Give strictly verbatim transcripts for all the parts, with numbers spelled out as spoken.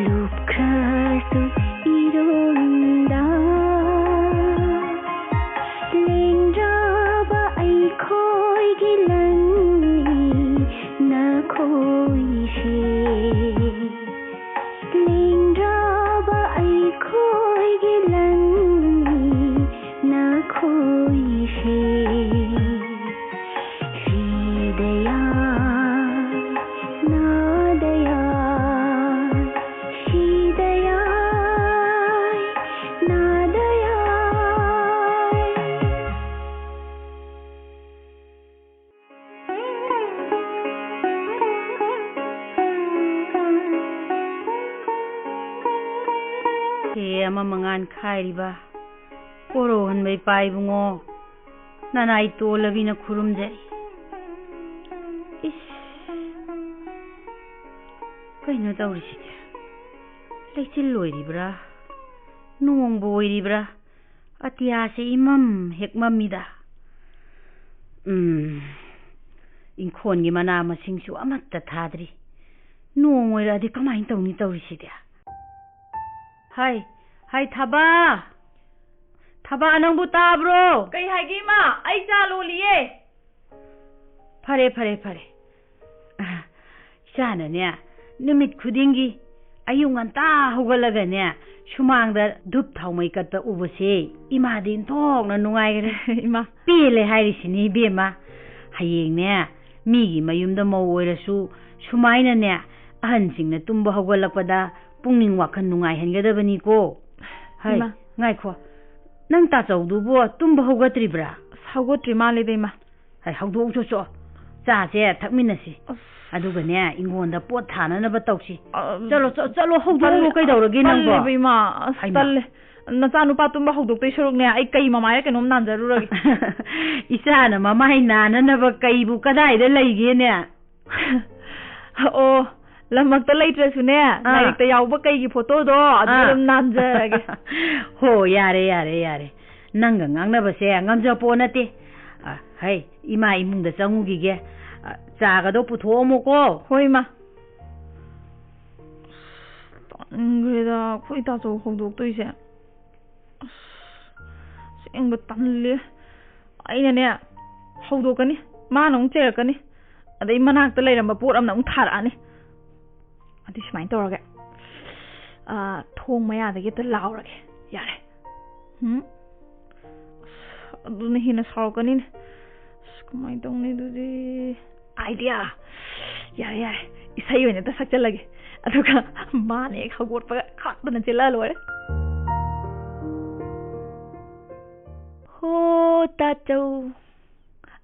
ꯂꯨꯞꯈ꯭ꯔꯁꯨ ꯏꯔꯨꯝꯗ ꯂꯦꯡꯗ꯭ꯔꯕ ꯑꯩꯈꯣꯏꯒꯤ ꯂꯟꯅꯤ ꯅꯈꯣꯏꯁꯦ꯫ ꯂꯦꯡꯗ꯭ꯔꯕ ꯑꯩꯈꯣꯏꯒꯤ ꯂꯟꯅꯤ ꯅꯈꯣꯏꯁꯦ꯫ ꯁꯤꯗ ꯌꯥꯏ, ꯅꯥꯗ ꯌꯥꯏ, ꯁꯤꯗ ꯌꯥꯏ, ꯅꯥꯗ ꯌꯥꯏ꯫ ꯁꯦ ꯑꯃ ꯃꯉꯥꯟ ꯈꯥꯏꯔꯤꯕ ꯀꯣꯔꯧꯍꯟꯕ ꯏꯄꯥ ꯏꯕꯨꯡꯉꯣ, ꯅꯅꯥꯏ ꯇꯣꯜꯂꯕꯤꯅ ꯈꯨꯔꯨꯝꯖꯔꯤ꯫ ꯏꯁ, ꯀꯩꯅꯣ ꯇꯧꯔꯤꯁꯤꯗꯤ? ꯂꯩꯆꯤꯜ ꯑꯣꯏꯔꯤꯕ꯭ꯔꯥ? ꯅꯣꯡꯕꯨ ꯑꯣꯏꯔꯤꯕ꯭ꯔꯥ? ꯑꯇꯤꯌꯥꯁꯦ ꯏꯃꯝ ꯍꯦꯛ ꯃꯝꯃꯤꯗ꯫ ꯎꯝ, ꯏꯪꯈꯣꯜꯒꯤ ꯃꯅꯥ ꯃꯁꯤꯡꯁꯨ ꯑꯃꯠꯇ ꯊꯥꯗ꯭ꯔꯤ꯫ ꯅꯣꯡ ꯑꯣꯏꯔꯛꯑꯗꯤ ꯀꯃꯥꯏꯅ ꯇꯧꯅꯤ ꯇꯧꯔꯤꯁꯤꯗꯤ? ꯍꯥꯏ, ꯍꯥꯏ, ꯊꯕꯥ! ꯊꯕꯥ, ꯅꯪꯕꯨ ꯇꯥꯕ꯭ꯔꯣ? ꯀꯩ ꯍꯥꯏꯒꯦ, ꯏꯃꯥ? ꯑꯩ ꯆꯥ ꯂꯣꯜꯂꯤꯌꯦ꯫ ꯐꯔꯦ, ꯐꯔꯦ, ꯐꯔꯦ꯫ ꯑ, ꯏꯆꯥꯅꯅꯦ, ꯅꯨꯃꯤꯠ ꯈꯨꯗꯤꯡꯒꯤ ꯑꯌꯨꯛ ꯉꯟꯇꯥ ꯍꯧꯒꯠꯂꯒꯅꯦ, ꯁꯨꯃꯥꯡꯗ ꯙꯨꯞ ꯊꯥꯎꯃꯩ ꯀꯠꯄ ꯎꯕꯁꯦ ꯏꯃꯥꯗꯤ ꯏꯟꯊꯣꯛꯅ ꯅꯨꯡꯉꯥꯏꯈ꯭ꯔꯦ꯫ ꯏꯃꯥ꯫ ꯄꯦꯜꯂꯦ ꯍꯥꯏꯔꯤꯁꯤꯅꯤ, ꯏꯕꯦꯝꯃ꯫ ꯍꯌꯦꯡꯅꯦ, ꯃꯤꯒꯤ ꯃꯌꯨꯝꯗ ꯃꯧ ꯑꯣꯏꯔꯁꯨ ꯁꯨꯃꯥꯏꯅꯅꯦ, ꯑꯍꯟꯁꯤꯡꯅ ꯇꯨꯝꯕ ꯍꯧꯒꯠꯂꯛꯄꯗ ꯄꯨꯛꯅꯤꯡ ꯋꯥꯈꯜ ꯅꯨꯡꯉꯥꯏꯍꯟꯒꯗꯕꯅꯤꯀꯣ꯫ ꯍꯩ, ꯏꯃꯥ꯫ ꯉꯥꯏꯈꯣ꯫ ꯅꯪ ꯇꯥꯆꯧꯗꯨꯕꯨ ꯇꯨꯝꯕ ꯍꯧꯒꯠꯇ꯭ꯔꯤꯕ꯭ꯔꯥ? ꯑꯁ, ꯍꯧꯒꯠꯇ꯭ꯔꯤ ꯃꯥꯜꯂꯦꯗ, ꯏꯃꯥ꯫ ꯍꯩ, ꯍꯧꯗꯣꯛꯎ ꯆꯣ ꯆꯣ꯫ ꯆꯥꯁꯦ ꯊꯛꯃꯤꯟꯅꯁꯤ꯫ ꯑꯁ꯫ ꯑꯗꯨꯒꯅꯦ, ꯏꯪꯒꯣꯟꯗ ꯄꯣꯠ ꯊꯥꯅꯅꯕ ꯇꯧꯁꯤ꯫ ꯑ, ꯆꯠꯂꯣ, ꯆꯠ-, ꯆꯠꯂꯣ, ꯍꯧꯗꯣꯛꯎꯔꯣ, ꯇꯜꯂꯦ, ꯀꯩꯗꯧꯔꯒꯦ ꯅꯪꯕꯣ? ꯇꯜꯂꯦꯕ, ꯏꯃꯥ꯫ ꯑꯁ, ꯍꯩꯃꯥ꯫ ꯇꯜꯂꯦ꯫ ꯅꯆꯥꯅꯨꯄꯥ ꯇꯨꯝꯕ ꯍꯧꯗꯣꯛꯇꯣꯏ ꯁꯔꯨꯛꯅꯦ, ꯑꯩ ꯀꯩ ꯃꯃꯥꯏꯔ ꯀꯩꯅꯣꯝ ꯅꯥꯟꯖꯔꯨꯔꯒꯦ꯫ ꯏꯆꯥꯅ ꯃꯃꯥꯏ ꯅꯥꯅꯅꯕ ꯀꯩꯕꯨ ꯀꯗꯥꯏꯗ ꯂꯩꯒꯦꯅꯦ? ꯑꯣ, ꯂꯝꯃꯛꯇ ꯂꯩꯇ꯭ꯔꯁꯨꯅꯦ, ꯑꯥ꯫ ꯂꯥꯏꯔꯤꯛꯇ ꯌꯥꯎꯕ ꯀꯩꯒꯤ ꯐꯣꯇꯣꯗꯣ, ꯑꯗꯨ ꯑꯥ꯫ ꯑꯗꯨꯝ ꯅꯥꯟꯖꯔꯒꯦ꯫ ꯍꯣ, ꯌꯥꯔꯦ, ꯌꯥꯔꯦ, ꯌꯥꯔꯦ꯫ ꯅꯪꯒ ꯉꯥꯡꯅꯕꯁꯦ ꯉꯝꯖꯄꯣꯠ ꯅꯠꯇꯦ꯫ ꯑ, ꯍꯩ, ꯏꯃꯥ ꯏꯃꯨꯡꯗ ꯆꯪꯉꯨꯈꯤꯒꯦ꯫ ꯑ, ꯆꯥꯒꯗꯣ ꯄꯨꯊꯣꯛꯑꯝꯃꯣꯀꯣ꯫ ꯍꯣꯏ, ꯏꯃꯥ꯫ ꯑꯩꯈꯣꯏ ꯇꯥꯆꯧ ꯍꯧꯗꯣꯛꯇꯣꯏꯁꯦ? ꯑꯁ, ꯑꯁꯦꯡꯕ ꯇꯜꯂꯦ꯫ ꯑꯩꯅꯅꯦ, ꯍꯧꯗꯣꯛꯀꯅꯤ, ꯃꯥꯅ ꯑꯃꯨꯛ ꯆꯩꯔꯛꯀꯅꯤ, ꯑꯗꯩ ꯃꯅꯥꯛꯇ ꯂꯩꯔꯝꯕ ꯄꯣꯠ ꯑꯃꯅ ꯑꯃꯨꯛ ꯊꯥꯔꯛꯑꯅꯤ꯫ ꯑꯗꯨꯗꯤ ꯁꯨꯃꯥꯏꯅ ꯇꯧꯔꯒꯦ, ꯑꯥ, ꯊꯣꯡ ꯃꯌꯥꯗꯒꯤ ꯍꯦꯛꯇ ꯂꯥꯎꯔꯒꯦ꯫ ꯌꯥꯔꯦ꯫ ꯎꯝ? ꯑꯁ, ꯑꯗꯨꯅ ꯍꯦꯟꯅ ꯁꯥꯎꯔꯛꯀꯅꯤꯅꯦ꯫ ꯑꯁ, ꯀꯃꯥꯏꯅ ꯇꯧꯅꯤ ꯑꯗꯨꯗꯤ? Idea! ꯌꯥꯔꯦ, ꯌꯥꯔꯦ, ꯏꯁꯩ ꯑꯣꯏꯅ ꯍꯦꯛꯇ ꯁꯛꯆꯜꯂꯒꯦ꯫ ꯑꯗꯨꯒ ꯃꯥꯅ ꯍꯦꯛ ꯍꯧꯒꯠꯄꯒ ꯈꯥꯛꯇꯅ ꯆꯦꯜꯂꯛꯑ ꯂꯣꯏꯔꯦ꯫ ꯍꯣ ꯇꯥꯆꯧ,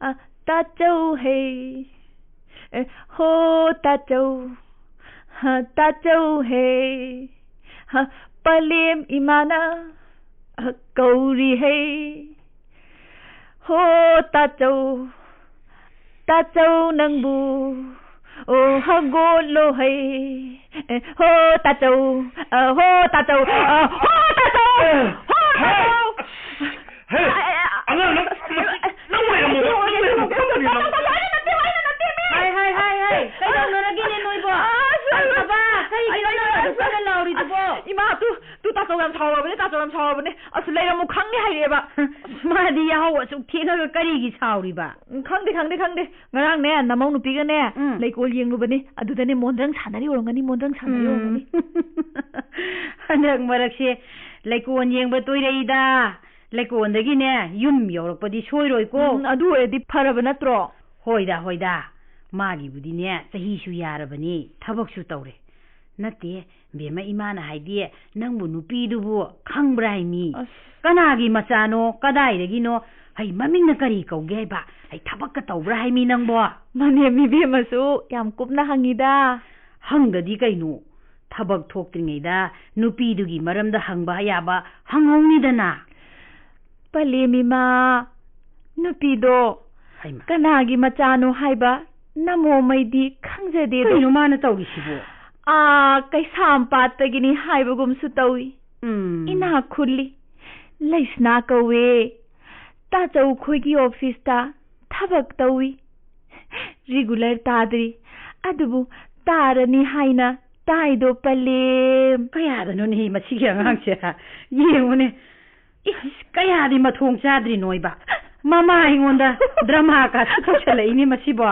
ꯑ, ꯇꯥꯆꯧ ꯍꯦ, ꯑꯦ, ꯍꯣ ꯇꯥꯆꯧ, ꯍ, ꯇꯥꯆꯧ ꯍꯦ, ꯍ, ꯄꯂꯦꯝ ꯏꯃꯥꯅ, ꯑ, ꯀꯧꯔꯤ ꯍꯦ꯫ ꯍꯣ ꯇꯥꯆꯧ, ꯇꯥꯆꯧ ꯅꯪꯕꯨ, ꯑꯣ ꯍꯧꯒꯠꯂꯣ ꯍꯩ꯫ ꯑꯦ, ꯍꯣ ꯇꯥꯆꯧ, ꯑ, ꯍꯣ ꯇꯥꯆꯧ, ꯑ, ꯍꯣ ꯇꯥꯆꯧ, ꯍꯣ ꯇꯥꯆꯧ꯫ ꯍꯦ! ꯑꯉꯥꯡ ꯅꯪ, ꯅꯪ, ꯅꯪ ꯂꯩꯔꯝꯃꯣ, ꯅꯪ ꯂꯩꯔꯝꯃꯣ, ꯈꯪꯗꯕꯅꯤ ꯅꯪ꯫ ꯍꯥꯏ, ꯍꯥꯏ, ꯍꯥꯏ, ꯍꯥꯏ꯫ ꯀꯩꯗꯧꯅꯔꯒꯦꯅꯦ ꯅꯣꯏꯕꯣ? ꯑꯁ, ꯑꯁ, ꯊꯕꯥ, ꯀꯔꯤꯒꯤꯅꯣ ꯑꯩ ꯅꯣꯏ ꯑꯁ, ꯑꯁꯨꯛ ꯀꯟꯅ ꯂꯥꯎꯔꯤꯗꯨꯕꯣ? ꯏꯃꯥ, ꯇꯨ, ꯇꯨ ꯇꯥꯆꯧ ꯌꯥꯝ ꯁꯥꯎꯔꯕꯅꯦ, ꯇꯥꯆꯧ ꯌꯥꯝ ꯁꯥꯎꯔꯕꯅꯦ꯫ ꯑꯁ, ꯂꯩꯔꯝꯃꯨ ꯈꯪꯅꯤ ꯍꯥꯏꯔꯛꯑꯦꯕ꯫ ꯃꯥꯗꯤ ꯌꯥꯍꯧ ꯑꯁꯨꯛ ꯊꯦꯡꯉꯒ ꯀꯔꯤꯒꯤ ꯁꯥꯎꯔꯤꯕ? ꯎꯝ, ꯈꯪꯗꯦ, ꯈꯪꯗꯦ, ꯈꯪꯗꯦ꯫ ꯉꯔꯥꯡꯅꯦ, ꯅꯃꯧ ꯅꯨꯄꯤꯒꯅꯦ, ꯎꯝ꯫ ꯂꯩꯀꯣꯜ ꯌꯦꯡꯂꯨꯕꯅꯤ꯫ ꯑꯗꯨꯗꯅꯦ, ꯃꯣꯟꯗ꯭ꯔꯪ ꯁꯥꯟꯅꯔꯤ ꯑꯣꯏꯔꯝꯒꯅꯤ, ꯃꯣꯟꯗ꯭ꯔꯪ ꯁꯥꯟꯅꯔꯤ ꯎꯝ꯫ ꯑꯣꯏꯔꯝꯒꯅꯤ꯫ ꯍꯟꯗꯛ ꯃꯔꯛꯁꯦ ꯂꯩꯀꯣꯜ ꯌꯦꯡꯕ ꯇꯣꯏꯔꯛꯏꯗ꯫ ꯂꯩꯀꯣꯜꯗꯒꯤꯅꯦ, ꯌꯨꯝ ꯌꯧꯔꯛꯄꯗꯤ ꯁꯣꯏꯔꯣꯏꯀꯣ꯫ ꯎꯝ, ꯑꯗꯨ ꯑꯣꯏꯔꯗꯤ ꯐꯔꯕ ꯅꯠꯇ꯭ꯔꯣ? ꯍꯣꯏꯗ, ꯍꯣꯏꯗ꯫ ꯃꯥꯒꯤꯕꯨꯗꯤꯅꯦ, ꯆꯍꯤꯁꯨ ꯌꯥꯔꯕꯅꯤ, ꯊꯕꯛꯁꯨ ꯇꯧꯔꯦ꯫ ꯅꯠꯇꯦ, ꯕꯦꯝꯃ, ꯏꯃꯥꯅ ꯍꯥꯏꯗꯤ, ꯅꯪꯕꯨ ꯅꯨꯄꯤꯗꯨꯕꯨ ꯈꯪꯕ꯭ꯔꯥ ꯍꯥꯏꯃꯤ? ꯑꯁ꯫ ꯀꯅꯥꯒꯤ ꯃꯆꯥꯅꯣ, ꯀꯗꯥꯏꯗꯒꯤꯅꯣ? ꯍꯩ, ꯃꯃꯤꯡꯅ ꯀꯔꯤ ꯀꯧꯒꯦ ꯍꯥꯏꯕ? ꯍꯩ, ꯊꯕꯛꯀ ꯇꯧꯕ꯭ꯔꯥ ꯍꯥꯏꯃꯤ ꯅꯪꯕꯣ? ꯃꯅꯦꯝ ꯏꯕꯦꯝꯃꯁꯨ ꯌꯥꯝ ꯀꯨꯞꯅ ꯍꯪꯉꯤꯗ꯫ ꯍꯪꯗꯗꯤ ꯀꯩꯅꯣ? ꯊꯕꯛ ꯊꯣꯛꯇ꯭ꯔꯤꯉꯩꯗ ꯅꯨꯄꯤꯗꯨꯒꯤ ꯃꯔꯝꯗ ꯍꯪꯕ ꯌꯥꯕ ꯍꯪꯍꯧꯅꯤꯗꯅ꯫ ꯄꯂꯦꯝ ꯏꯃꯥ, ꯅꯨꯄꯤꯗꯣ ꯍꯩꯃꯥ꯫ ꯀꯅꯥꯒꯤ ꯃꯆꯥꯅꯣ ꯍꯥꯏꯕ ꯅꯃꯣꯃꯩꯗꯤ ꯈꯪꯖꯗꯦꯗꯣ꯫ ꯀꯩꯅꯣ ꯃꯥꯅ ꯇꯧꯔꯤꯁꯤꯕꯣ? ꯑꯥ, ꯀꯩꯁꯥꯝꯄꯥꯠꯇꯒꯤꯅꯤ ꯍꯥꯏꯕꯒꯨꯝꯁꯨ ꯇꯧꯏ꯫ ꯎꯝ꯫ ꯏꯅꯥꯛ ꯈꯨꯜꯂꯤ꯫ ꯂꯩꯁꯅꯥ ꯀꯧꯋꯦ꯫ ꯇꯥꯆꯧ ꯈꯣꯏꯒꯤ ꯑꯣꯐꯤꯁꯇ ꯊꯕꯛ ꯇꯧꯏ꯫ ꯔꯤꯒꯨꯂꯔ ꯇꯥꯗ꯭ꯔꯤ꯫ ꯑꯗꯨꯕꯨ ꯇꯥꯔꯅꯤ ꯍꯥꯏꯅ ꯇꯥꯏꯗꯣ ꯄꯂꯦꯝ꯫ ꯀꯌꯥꯗꯅꯣꯅꯦ ꯃꯁꯤꯒꯤ ꯑꯉꯥꯡꯁꯦ? ꯌꯦꯡꯉꯨꯅꯦ꯫ ꯏꯁ, ꯀꯌꯥꯗꯤ ꯃꯊꯣꯡ ꯆꯥꯗ꯭ꯔꯤꯅꯣꯏꯕ꯫ ꯃꯃꯥ ꯑꯩꯉꯣꯟꯗ ꯗ꯭ꯔꯃꯥ ꯀꯥꯁꯦ ꯇꯧꯁꯜꯂꯛꯏꯅꯦ ꯃꯁꯤꯕꯣ꯫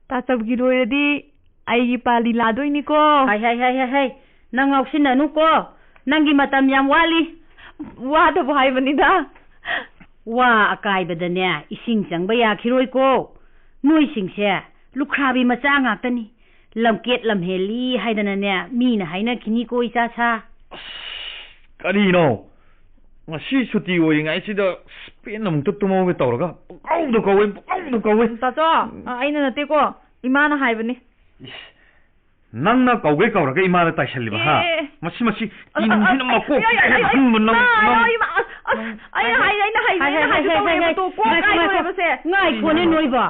ꯇꯥꯆꯧꯒꯤ ꯂꯣꯏꯔꯗꯤ ꯑꯩꯒꯤ ꯄꯥꯂꯤ ꯂꯥꯗꯣꯏꯅꯤꯀꯣ꯫ ꯍꯥꯏ, ꯍꯥꯏ, ꯍꯥꯏ, ꯍꯥꯏ, ꯍꯥꯏ꯫ ꯅꯪ ꯉꯥꯎꯁꯤꯟꯅꯅꯨꯀꯣ꯫ ꯅꯪꯒꯤ ꯃꯇꯝ ꯌꯥꯝ ꯋꯥꯠꯂꯤ꯫ ꯋꯥꯗꯕ ꯍꯥꯏꯕꯅꯤꯗ꯫ ꯋꯥ ꯑꯀꯥꯏꯕꯗꯅꯦ ꯏꯁꯤꯡ ꯆꯪꯕ ꯌꯥꯈꯤꯔꯣꯏꯀꯣ꯫ ꯅꯣꯏꯁꯤꯡꯁꯦ ꯂꯨꯈ꯭ꯔꯥꯕꯤ ꯃꯆꯥ ꯉꯥꯛꯇꯅꯤ꯫ ꯂꯝꯀꯦꯠ ꯂꯝꯍꯦꯜꯂꯤ ꯍꯥꯏꯗꯅꯅꯦ ꯃꯤꯅ ꯍꯥꯏꯅꯈꯤꯅꯤꯀꯣ, ꯏꯆꯥ ꯁꯥ꯫ ꯑꯁ, ꯀꯔꯤꯅꯣ? ꯉꯁꯤ ꯁꯨꯇꯤ ꯑꯣꯏꯔꯤꯉꯩꯁꯤꯗ ꯄꯦꯟꯅ ꯑꯃꯨꯛꯇ ꯇꯨꯝꯍꯧꯒꯦ ꯇꯧꯔꯒ ꯄꯨꯡꯀꯧꯗ ꯀꯧꯋꯦ, ꯄꯨꯡꯀꯧꯗ ꯀꯧꯋꯦ꯫ ꯇꯥꯆꯧ, ꯑ, ꯑꯩꯅ ꯅꯠꯇꯦꯀꯣ, ꯏꯃꯥꯅ ꯍꯥꯏꯕꯅꯤ꯫ ꯏꯁ, ꯅꯪꯅ ꯀꯧꯒꯦ ꯀꯧꯔꯒ ꯏꯃꯥꯅ ꯇꯥꯏꯁꯜꯂꯤꯕ, ꯍꯥ? ꯑꯦ, ꯑꯦ꯫ ꯃꯁꯤ, ꯃꯁꯤ, ꯑ, ꯑ, ꯀꯤꯅꯨꯡꯁꯤꯅ ꯑ, ꯃꯀꯣꯛ ꯑ, ꯑ, ꯑ, ꯆꯤꯛꯑꯦ, ꯈꯪꯕ ꯅꯪ, ꯏꯃꯥ, ꯅꯪ, ꯏꯃꯥ, ꯑꯁ, ꯑꯁ, ꯅꯪ, ꯑꯩꯅ ꯍꯥꯏ, ꯑꯩꯅ ꯍꯥꯏ, ꯍꯥꯏ, ꯑꯩꯅ ꯍꯥꯏ, ꯍꯥꯏꯒꯦ ꯍꯥꯏ, ꯍꯥꯏ, ꯇꯧꯔꯦꯕ, ꯍꯥꯏ, ꯇꯣ, ꯀꯣꯛ ꯉꯥꯏꯈꯣ, ꯉꯥꯏꯈꯣ, ꯀꯥꯏꯗꯣꯔꯦꯕꯁꯦ꯫ ꯉꯥꯏꯈꯣꯅꯦ ꯎꯝ꯫ ꯅꯣꯏꯕꯣ꯫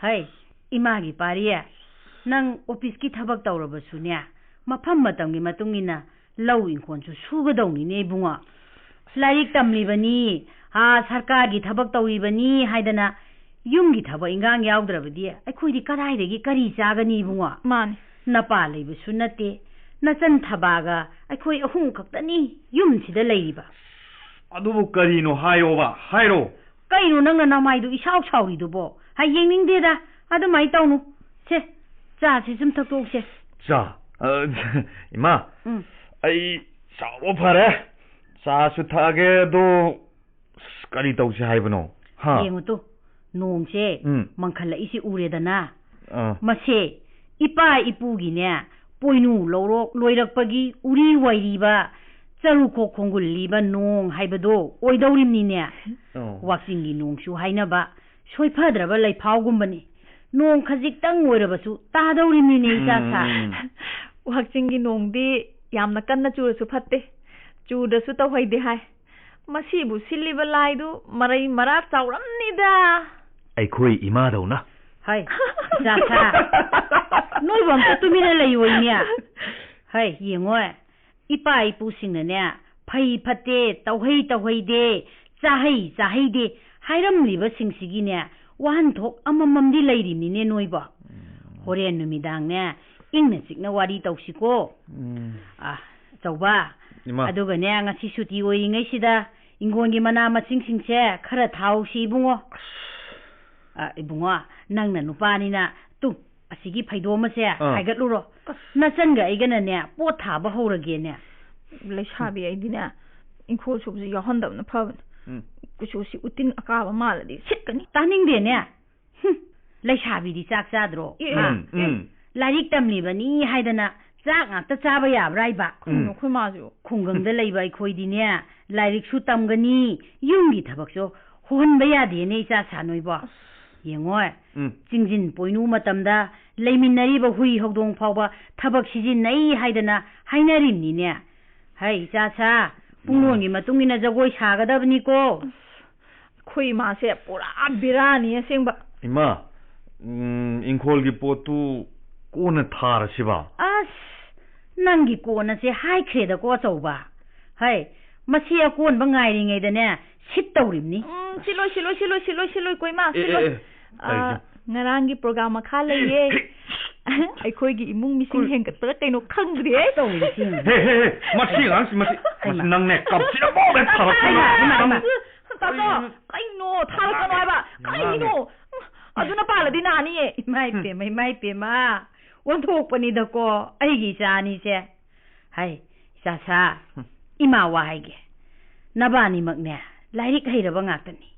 ꯍꯩ, ꯏꯃꯥꯒꯤ ꯄꯥꯔꯤ, ꯅꯪ ꯑꯣꯐꯤꯁꯀꯤ ꯊꯕꯛ ꯇꯧꯔꯕꯁꯨꯅꯦ, ꯃꯐꯝ ꯃꯇꯝꯒꯤ ꯃꯇꯨꯡ ꯏꯟꯅ ꯂꯧ ꯏꯪꯈꯣꯜꯁꯨ ꯁꯨꯒꯗꯧꯅꯤꯅꯦ ꯏꯕꯨꯡꯉꯣ꯫ ꯂꯥꯏꯔꯤꯛ ꯇꯝꯂꯤꯕꯅꯤ, ꯑꯥ, ꯁꯔꯀꯥꯔꯒꯤ ꯊꯕꯛ ꯇꯧꯔꯤꯕꯅꯤ ꯍꯥꯏꯗꯅ ꯌꯨꯝꯒꯤ ꯊꯕꯛ ꯏꯟꯈꯥꯡ ꯌꯥꯎꯗ꯭ꯔꯕꯗꯤ ꯑꯩꯈꯣꯏꯗꯤ ꯀꯗꯥꯏꯗꯒꯤ ꯀꯔꯤ ꯆꯥꯒꯅꯤ ꯏꯕꯨꯡꯉꯣ? ꯃꯥꯅꯤ꯫ ꯅꯄꯥ ꯂꯩꯕꯁꯨ ꯅꯠꯇꯦ, ꯅꯆꯟ ꯊꯕꯥꯒ ꯑꯩꯈꯣꯏ ꯑꯍꯨꯝ ꯈꯛꯇꯅꯤ ꯌꯨꯝꯁꯤꯗ ꯂꯩꯔꯤꯕ꯫ ꯑꯗꯨꯕꯨ ꯀꯔꯤꯅꯣ ꯍꯥꯏꯌꯣꯕ, ꯍꯥꯏꯔꯣ꯫ ꯀꯩꯅꯣ ꯅꯪꯅ ꯅꯃꯥꯏꯗꯨ ꯏꯁꯥꯎ ꯁꯥꯎꯔꯤꯗꯨꯕꯣ? ꯍꯥꯏ, ꯌꯦꯡꯅꯤꯡꯗꯦꯗ, ꯑꯗꯨꯃꯥꯏꯅ ꯇꯧꯅꯨ꯫ ꯁꯦ, ꯆꯥꯁꯤ ꯁꯨꯝ ꯊꯛꯇꯣꯛꯁꯦ꯫ ꯆꯥ? ꯑ, ꯏꯃꯥ, ꯎꯝ꯫ ꯑꯩ ꯆꯥꯎꯕ ꯐꯔꯦ꯫ ꯆꯥꯁꯨ ꯊꯛꯑꯒꯦ, ꯑꯗꯣ ꯑꯁ, ꯀꯔꯤ ꯇꯧꯁꯦ ꯍꯥꯏꯕꯅꯣ? ꯍꯥ? ꯌꯦꯡꯉꯨ ꯇꯨ, ꯅꯣꯡꯁꯦ ꯎꯝ꯫ ꯃꯪꯈꯠꯂꯛꯏꯁꯤ ꯎꯔꯦꯗꯅ꯫ ꯑꯥ꯫ ꯃꯁꯦ ꯏꯄꯥ ꯏꯄꯨꯒꯤꯅꯦ, ꯄꯣꯏꯅꯨ ꯂꯧꯔꯣꯛ ꯂꯣꯏꯔꯛꯄꯒꯤ ꯎꯔꯤ ꯋꯥꯏꯔꯤꯕ, ꯆꯔꯨꯈꯣꯛ ꯈꯣꯡꯒꯨꯜꯂꯤꯕ ꯅꯣꯡ ꯍꯥꯏꯕꯗꯣ ꯑꯣꯏꯗꯧꯔꯤꯕꯅꯤꯅꯦ꯫ ꯑꯣ꯫ ꯋꯥꯛꯆꯤꯡꯒꯤ ꯅꯣꯡꯁꯨ ꯍꯥꯏꯅꯕ ꯁꯣꯏꯐꯗ꯭ꯔꯕ ꯂꯩꯐꯥꯎꯒꯨꯝꯕꯅꯤ꯫ ꯅꯣꯡ ꯈꯖꯤꯛꯇꯪ ꯑꯣꯏꯔꯕꯁꯨ ꯇꯥꯗꯧꯔꯤꯕꯅꯤꯅꯦ, ꯏꯆꯥ ꯁꯥ꯫ ꯎꯝ, ꯎꯝ꯫ ꯋꯥꯛꯆꯤꯡꯒꯤ ꯅꯣꯡꯗꯤ ꯌꯥꯝꯅ ꯀꯟꯅ ꯆꯨꯔꯁꯨ ꯐꯠꯇꯦ, ꯆꯨꯗ꯭ꯔꯁꯨ ꯇꯧꯍꯩꯗꯦ ꯍꯥꯏ꯫ ꯃꯁꯤꯕꯨ ꯁꯤꯜꯂꯤꯕ ꯂꯥꯏꯗꯨ ꯃꯔꯩ ꯃꯔꯥ ꯆꯥꯎꯔꯝꯅꯤꯗ꯫ ꯑꯩꯈꯣꯏ ꯏꯃꯥꯗꯧꯅ꯫ ꯍꯩ, ꯏꯆꯥ ꯁꯥ꯫ ꯅꯣꯏꯕꯨ ꯑꯝꯇ ꯇꯨꯃꯤꯟꯅ ꯂꯩꯌꯣꯏꯅꯦ꯫ ꯍꯩ, ꯌꯦꯡꯉꯣꯏ꯫ ꯏꯄꯥ ꯏꯄꯨꯁꯤꯡꯅꯅꯦ, ꯐꯩ ꯐꯠꯇꯦ, ꯇꯧꯍꯩ ꯇꯧꯍꯩꯗꯦ, ꯆꯥꯍꯩ ꯆꯥꯍꯩꯗꯦ ꯍꯥꯏꯔꯝꯂꯤꯕꯁꯤꯡꯁꯤꯒꯤꯅꯦ, ꯋꯥꯍꯟꯊꯣꯛ ꯑꯃꯃꯝꯗꯤ ꯂꯩꯔꯤꯃꯤꯅꯦ ꯅꯣꯏꯕꯣ꯫ ꯎꯝ꯫ ꯍꯣꯔꯦꯟ ꯅꯨꯃꯤꯗꯥꯡꯅꯦ, ꯏꯪꯅ ꯆꯤꯛꯅ ꯋꯥꯔꯤ ꯇꯧꯁꯤꯀꯣ꯫ ꯎꯝ꯫ ꯑ, ꯑꯆꯧꯕ꯫ ꯏꯃꯥ꯫ ꯑꯗꯨꯒꯅꯦ, ꯉꯁꯤ ꯁꯨꯇꯤ ꯑꯣꯏꯔꯤꯉꯩꯁꯤꯗ ꯏꯪꯒꯣꯟꯒꯤ ꯃꯅꯥ ꯃꯁꯤꯡꯁꯤꯡꯁꯦ ꯈꯔ ꯊꯥꯍꯧꯁꯤ, ꯏꯕꯨꯡꯉꯣ꯫ ꯑ, ꯏꯕꯨꯡꯉꯣ, ꯅꯪꯅ ꯅꯨꯄꯥꯅꯤꯅ, ꯇꯨ, ꯑꯁꯤꯒꯤ ꯐꯩꯗꯣꯝ ꯑꯁꯦ ꯑꯥ꯫ ꯍꯥꯏꯒꯠꯂꯨꯔꯣ꯫ ꯑꯁ꯫ ꯅꯆꯟꯒ ꯑꯩꯒꯅꯅꯦ, ꯄꯣꯠ ꯊꯥꯕ ꯍꯧꯔꯒꯦꯅꯦ꯫ ꯂꯩꯁꯥꯕꯤ ꯑꯩꯗꯤꯅꯦ, ꯏꯪꯈꯣꯜ ꯁꯨꯕꯁꯦ ꯌꯥꯎꯍꯟꯗꯕꯅ ꯐꯕꯅꯦ꯫ ꯎꯝ꯫ ꯀꯨꯆꯨꯁꯤ ꯎꯇꯤꯟ ꯑꯀꯥꯕ ꯃꯥꯜꯂꯗꯤ ꯁꯤꯠꯀꯅꯤ꯫ ꯇꯥꯅꯤꯡꯗꯦꯅꯦ꯫ ꯍꯨꯝ, ꯂꯩꯁꯥꯕꯤꯗꯤ ꯆꯥꯛ ꯆꯥꯗ꯭ꯔꯣ? ꯑꯦ, ꯍꯥ? ꯎꯝ, ꯎꯝ꯫ ꯂꯥꯏꯔꯤꯛ ꯇꯝꯂꯤꯕꯅꯤ ꯍꯥꯏꯗꯅ ꯆꯥꯛ ꯉꯥꯛꯇ ꯆꯥꯕ ꯌꯥꯕ꯭ꯔꯥ ꯍꯥꯏꯕ? ꯀꯩꯅꯣ, ꯎꯝ꯫ ꯑꯩꯈꯣꯏ ꯃꯥꯁꯨ꯫ ꯈꯨꯡꯒꯪꯗ ꯂꯩꯕ ꯑꯩꯈꯣꯏꯗꯤꯅꯦ, ꯂꯥꯏꯔꯤꯛꯁꯨ ꯇꯝꯒꯅꯤ, ꯌꯨꯝꯒꯤ ꯊꯕꯛꯁꯨ ꯍꯣꯍꯟꯕ ꯌꯥꯗꯦꯅꯦ, ꯏꯆꯥ ꯁꯥ ꯅꯣꯏꯕꯣ꯫ ꯑꯁ꯫ ꯌꯦꯡꯉꯣꯏ, ꯎꯝ꯫ ꯆꯤꯡꯖꯤꯟ ꯄꯣꯏꯅꯨ ꯃꯇꯝꯗ ꯂꯩꯃꯤꯟꯅꯔꯤꯕ ꯍꯨꯏ ꯍꯧꯗꯣꯡ ꯐꯥꯎꯕ ꯊꯕꯛ ꯁꯤꯖꯤꯟꯅꯩ ꯍꯥꯏꯗꯅ ꯍꯥꯏꯅꯔꯤꯕꯅꯤꯅꯦ꯫ ꯍꯩ, ꯏꯆꯥ ꯁꯥ, ꯄꯨꯡꯂꯣꯟꯒꯤ ꯃꯇꯨꯡ ꯏꯟꯅ ꯖꯒꯣꯏ ꯁꯥꯒꯗꯕꯅꯤꯀꯣ꯫ ꯑꯩꯈꯣꯏ ꯏꯃꯥꯁꯦ ꯄꯨꯔꯥ ꯕꯦꯔꯥꯅꯤ ꯑꯁꯦꯡꯕ꯫ ꯏꯃꯥ, ꯎꯝ, ꯏꯪꯈꯣꯜꯒꯤ ꯄꯣꯠꯇꯨ ꯀꯣꯟꯅ ꯊꯥꯔꯁꯤꯕ? ꯑꯁ, ꯅꯪꯒꯤ ꯀꯣꯟꯅꯁꯦ ꯍꯥꯏꯈ꯭ꯔꯦꯗꯀꯣ, ꯑꯆꯧꯕ꯫ ꯍꯩ, ꯃꯁꯤ ꯑꯀꯣꯟꯕ ꯉꯥꯏꯔꯤꯉꯩꯗꯅꯦ, ꯁꯤꯠ ꯇꯧꯔꯤꯕꯅꯤ꯫ ꯎꯝ, ꯁꯤꯠꯂꯣꯏ, ꯁꯤꯠꯂꯣꯏ, ꯁꯤꯠꯂꯣꯏ, ꯁꯤꯠꯂꯣꯏ, ꯁꯤꯠꯂꯣꯏ, ꯀꯣꯏꯃꯥ, ꯑꯦ, ꯑꯦ, ꯁꯤꯠꯂꯣꯏ꯫ ꯑꯦ, ꯑ, ꯀꯔꯤꯅꯣ? ꯉꯔꯥꯡꯒꯤ ꯄ꯭ꯔꯣꯒꯥꯝ ꯃꯈꯥ ꯂꯩꯌꯦ꯫ ꯑꯩꯈꯣꯏꯒꯤ ꯏꯃꯨꯡ ꯃꯤꯁꯤꯡ ꯀꯨꯜ- ꯍꯦꯟꯒꯠꯄ꯭ꯔꯥ ꯀꯩꯅꯣ ꯈꯪꯗ꯭ꯔꯤꯌꯦ꯫ ꯇꯧꯔꯤꯁꯤ ꯌꯦꯡꯉꯨ꯫ ꯍꯦ, ꯍꯦ, ꯍꯦ, ꯃꯁꯤ ꯑꯉꯥꯡꯁꯤ, ꯃꯁꯤ, ꯍꯩꯃꯥ꯫ ꯃꯁꯤ ꯅꯪꯅꯦ, ꯀꯞꯁꯤꯅ ꯃꯑꯣꯡꯗ ꯊꯥꯔꯛꯄ ꯍꯩꯃꯥ, ꯍꯩꯃꯥ, ꯍꯩꯃꯥ꯫ ꯇꯥꯃꯣ, ꯀꯩꯅꯣ? ꯊꯥꯔꯛꯀꯅꯣ ꯍꯥꯏꯕ꯫ ꯀꯔꯤꯅꯣ? ꯑꯗꯨꯅ ꯄꯥꯜꯂꯗꯤ ꯅꯥꯅꯤꯌꯦ꯫ ꯏꯃꯥ ꯏꯄꯦꯝꯃ, ꯏꯃꯥ ꯏꯄꯦꯝꯃ꯫ ꯑꯣꯟꯊꯣꯛꯄꯅꯤꯗꯀꯣ, ꯑꯩꯒꯤ ꯏꯆꯥ ꯑꯅꯤꯁꯦ꯫ ꯍꯥꯏ, ꯏꯆꯥ ꯁꯥ, ꯍꯨꯝ꯫ ꯏꯃꯥ ꯋꯥ ꯍꯥꯏꯒꯦ꯫ ꯅꯕꯥꯅꯤꯃꯛꯅꯦ, ꯂꯥꯏꯔꯤꯛ ꯍꯩꯔꯕ ꯉꯥꯛꯇꯅꯤ꯫